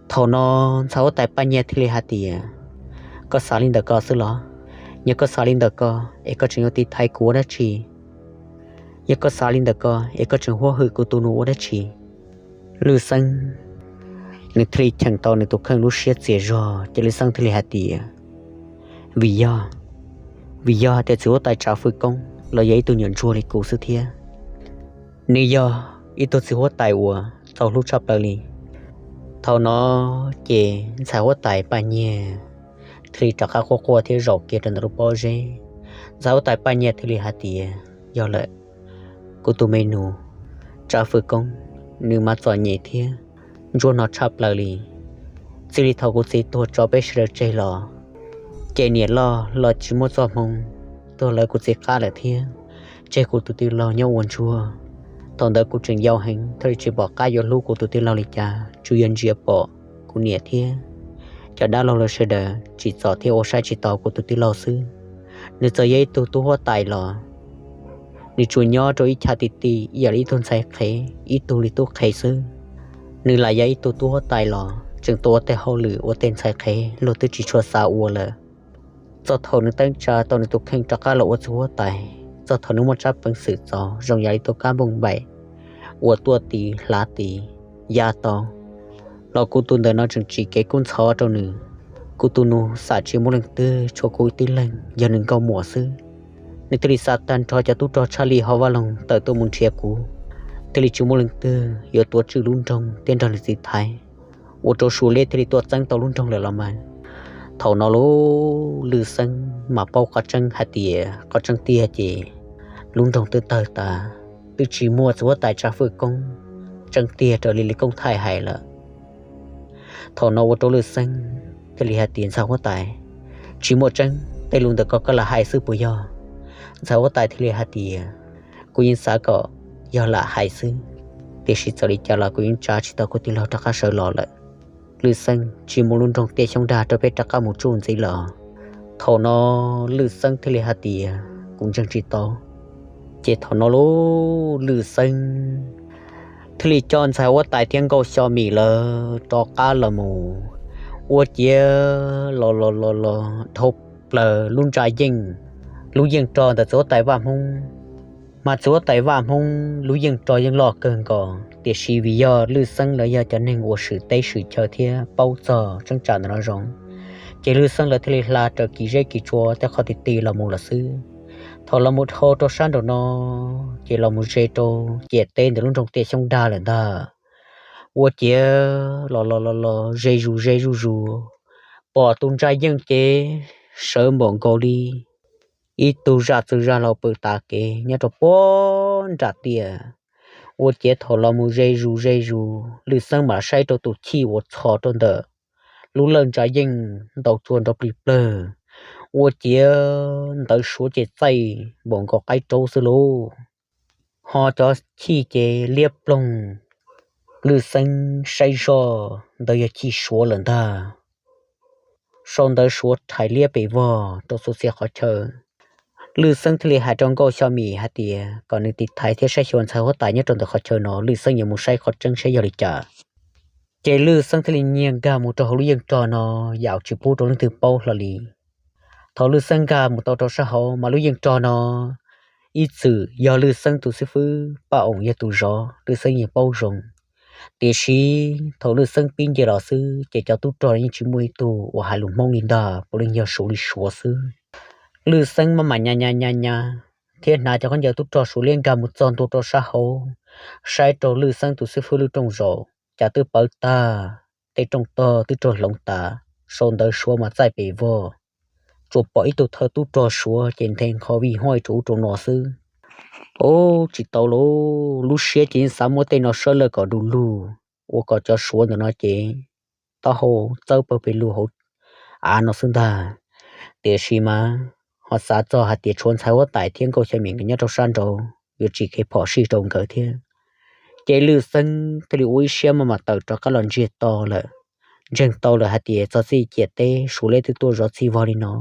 Thaum no ntxhais huab tais Paj Nyiag thiaj li hais tias, koj xav li ntawm ko xwb los? Yog koj xav li ntawm ko es koj tseem yuav tiv thaiv kuv ua dab tsi? Yog koj xav li ntawm ko es koj tseem huab hwm kuv tus nus ua dab tsi? Lwj Xeeb nws thiaj li cheem tau nws tus kheej lub siab txias zog ces Lwj Xeeb thiaj li hais tias, vim yog, vim yog hais tias txiv huab tais Tsav Fwj Koob los yog ib tug nyuam ntsuag li kuv xwb thiab. Nws yog ib tug txiv huab tais uas txaus hlub tshaj plaws li. Thaum no ces ntxhais huab tais Paj Nyiag thiaj li rov qab quaj quaj thiab zaum kiag rau ntawm lub pob zeb. Ntxhais huab tais Paj Nyiag thiaj li hais tias, yog lawm, kuv tus me nus Tsav Fwj Koob, nws mas txom nyem thiab ntsuab no tshaj plaws li. Txij li thaum kuv txiv tuag tso peb sawv daws tseg los, ces niam loj los tsis muaj txoj hmoo, tuag lawv kuv txiv qab lawm thiab, tseg kuv tus tij laug nyob ua ntsuag. Thaum ntawd kuv tseem yau heev thiaj li tsis pom qab yuav hlub kuv tus tij laug li cas, tsuas yog ntsia pom kuv niam thiab cov dab laug lawv sawv daws tsim txom thiab ua saib tsis taus kuv tus tij laug xwb. Nws txawm yog ib tug tub huab tais los nws tsuas nyob rau ib chav ti ti ib yam li ib tug ntxhais qhev ib tug li tub qhev xwb. Nws lam yog ib tug tub huab tais los tseem tuaj ua tej hauj lwm ua tej ntxhais qhev luag twb tsis tshua xav ua lawm. Txog thaum nws teeb tsa tau nws tus kheej rov qab los ua txiv huab tais, txog thaum nws muaj tsab peev xwm txaus zoo yam li tus kab npoo npaim uas tuaj tis hlav tis ya tau los kuv tus ntawm no tseem tsim kev kub ntxhov rau nws. Kuv tus nus xam tsis muaj leej twg tshuav kuv tib leeg yog nws nkauj muam xwb. Nws thiaj li xa tag nrho cov tub rog tshaj li hauv vaj loog tawm tuaj mus nrhiav kuv, thiaj li tsis muaj leej twg yuav tuav tswj lub nroog thiab nrog nws txiv thaiv, ua rau Suav liab thiaj li tuaj txeeb tau lub nroog lawm los mas. Thaum no lub Lwj Xeeb mam paub qhov tseeb hais tias qhov tseeb tiag ces lub nroog twb tawg tas, twb tsis muaj txiv huab tais Tsav Fwj Koob tseeb tiag raws li Lis Koob Thaij hais lawm. Thaum no ua rau Lwj Xeeb thiaj li hais tias, ntxhais huab tais, tsis muaj tseeb, tej lus ntawm ko koj lam hais xwb puas yog? Ntxhais huab tais thiaj li hais tias, kuv yeej xav kom yog lam hais xwb, tiam sis txawm li cas los kuv yeej tsa tsis tau kuv tij laug rov qab sawv los lawm. Lwj Xeeb, tsis muaj lub nroog tiaj xyoob dag rau peb rov qab mus tsuj ntxiv los? Thaum no Lwj Xeeb thiaj li hais tias, kuv ntseeg tsis tau. Ces thaum no lub Lwj Xeeb thiaj li coj ntxhais huab tais thiab Nkauj Xyo Mim lawv rov qab los mus ua ciav los los los los dhau plaws lub ntsa yeej, lub yeej rog ntawm txiv huab tais Vaj Hmoob. Mas txiv huab tais Vaj Hmoob lub yeej rog yeej loj kawg nkaus, tiam sis vim yog Lwj Xeeb lawv yog cov neeg uas swm teb swm chaw thiab paub txog tseeb tsam ntawm no zoo, ces Lwj Xeeb lawv thiaj li hla raws kiv zeb kiv tsua tej qhov ti ti los mus lawm xwb. Thaum los mus dhau rau sab nraum no, ces los mus ze rau ciam teb ntawm lub nroog Tiaj Xyoob Dag lawm ntag. Ua ciav los los los los ze zus ze zuj zus, pom tus ntsa yeej ces sawv npaum nkaus li ib tug zaj txwg zaj laug pw tav kev nyob rau puag nram tiaj. Ua ciav thaum los mus ze zus ze zus, Lwj Xeeb mam saib rau tus chij uas txhos rau ntawm lub lawj ntsa yeej ntaus tsuag nrov plig plawg, ua ciav ntawv Suav ces txaij npaum nkaus qaib raub xwb lauj. Ho cov chij ces liab ploog, Lwj Xeeb saib zoj ntawd yog chij Suav lawm ntag. Sau ntawv Suav rhais liab pes vog rau txhua txhia qhov chaw. Lwj Xeeb thiaj li hais rau Nkauj Xyo Mim hais tias kom nws tiv thaiv thiab saib xyuas ntxhais huab tais nyob rau ntawm qhov chaw no, Lwj Xeeb yuav mus saib qhov tseeb saib yog li cas. Ces Lwj Xeeb thiaj li nyiag nkag mus rau hauv lub yeej rog no, yam tsis pub rau leej twg paub hlo li. Thaum Lwj Xeeb nkag mus tau rau sab hauv mas lub yeej rog no ib txwm yog Lwj Xeeb tus xib fwb Paj Oom yog tus zov, Lwj Xeeb yeej paub zoo. Tiam sis thaum Lwj Xeeb pib nce los xwb ces cov tub rog yeej tsis muaj ib tug uas hais lus Hmoob li ntag, puav leej yog Suav li Suav xwb. Lwj Xeeb maj mam nyas nyas nyas nyas thiab hnav cov khaub ncaws tub rog Suav liab nkag mus txog ntua rau sab hauv, saib rau Lwj Xeeb tus xib fwb lub rooj zaum cas twb pawv tag, tej rooj tog twb raug hloov tas, sau ntawv Suav mas txaij pes vog, tsuas pom ib tug thawj tub rog Suav ces nthe nqho vij huaj rau ub rau no xwb. Ub, tsis tau lauj, lub siab ces yeej xav muab tej no sawb lawj kom du lug, ua kom cov Suav ntawm no ces taub hau txawb pawg pes lug hauv av no xwb ntag. Tiam sis mas ho xav txog hais tias tshuav ntxhais huab tais thiab Nkauj Xyo Mim nkawd nyob rau sab nraud yuav tsis kev phom sij rau nkawd thiab. Ces Lwj Xeeb thiaj li ua ib siab maj mam tawm rov qab los ntsiag to lawm, ntseeg tau lawm hais tias txog txij ciam teb Suav liab twb tuaj zov txij vog li no,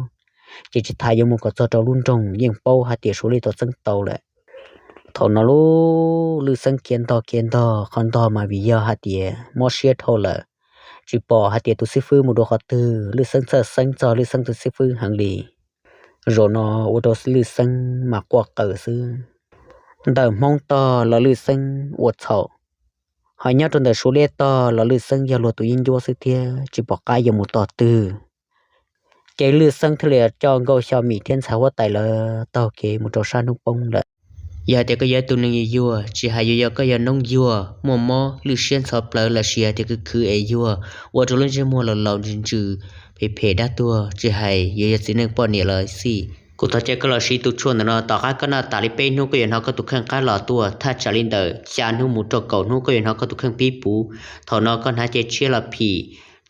ces tsis tas yuav mus kom txog rau lub nroog yeej paub hais tias Suav liab tau txeeb tau lawm. Thaum no lub Lwj Xeeb khiav ntog khiav ntog qhov ntog mas vim yog hais tias mob siab dhau lawm, tsis pom hais tias tus xib fwb mus dua qhov twg, Lwj Xeeb txhawj xeeb txog Lwj Xeeb tus xib fwb heev li. Zaum no ua rau Lwj Xeeb mas quaj qw xwb. Ntawm Hmoob tog los Lwj Xeeb ua txhaum, ho nyob rau ntawm Suav liab tog los Lwj Xeeb yog luag tus yeeb ncuab xwb thiab tsis pom qab yuav mus tog twg. Ces Lwj Xeeb thiaj li coj Nkauj Xyo Mim thiab ntxhais huab tais lawv taug kev mus rau sab hnub poob lawm. Yog hais tias koj yog ib tug neeg yuag yuag, tsis hais yuav yog koj yog noob yuag muaj mob lwj siab ntxhov plawv lossis hais tias khwv khwv es yuag, ua rau lub ntsej muag laus laus ntsws ntsws, phem phem dab tuag, tsis hais yuav yog txiv neej poj niam los xij, kuv thov caw koj los siv tus tshuaj ntawm no, tom qab koj noj tas li peb hnub koj yuav hnov koj tus kheej qab los tuaj, thaj tsam li ntawm xya hnub mus rau kaum hnub koj yuav hnov koj tus kheej pib puv. Thaum no koj hnav cev tshiab los phim,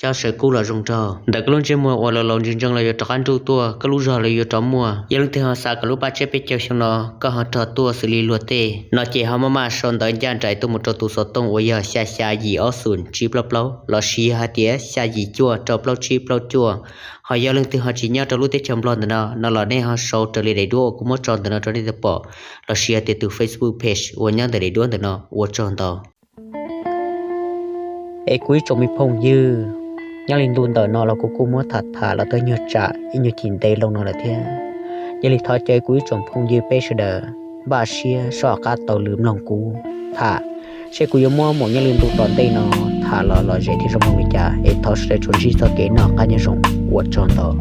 coj saw kub los zoo nraug, ntawm koj lub ntsej muag uas laus laus ntsws ntsees los yuav rov qab nruj tuaj, koj lub zog los yuav rov muaj. Yog leej twg ho xav kom lub paj tsiab peb caug xyoo no koj ho rog tuaj xws li luag tej no ces ho maj maj sau ntawv ncaj nraim tuaj mus rau tus xov tooj uas yog xya xya yim ob xoom tsib plaub plaub lossis yog hais tias xya yim cuaj rau plaub tsib plaub cuaj. Ho yog leej twg ho tsis nyob rau lub teb chaws Nplog ntawm no no los nej ho sau raws li daim duab uas kuv muab tso ntawm no rau nej tau pom, lossis hais tias tus Facebook page uas nyob ntawm daim duab ntawm no. Ua tsaug ntau. Es kuv ib tsoom me phooj ywg, nyob li ntu ntawm no los kuv kuj muab tham tham los tau nyuag tsam ib nyuag chim ntev loo no lawm thiab. Yog li thov caw kuv ib tsoom phooj ywg peb sawv daws npaj siab soj qab taug lw mloog kuv tham, seb kuv yuav muab mus nyob li ntu tom ntej no tham los lom zem thiab zoo mloog li cas. Es thov sawv daws tsuas ntsib txoj kev noj qab nyob zoo, ua tsaug ntau.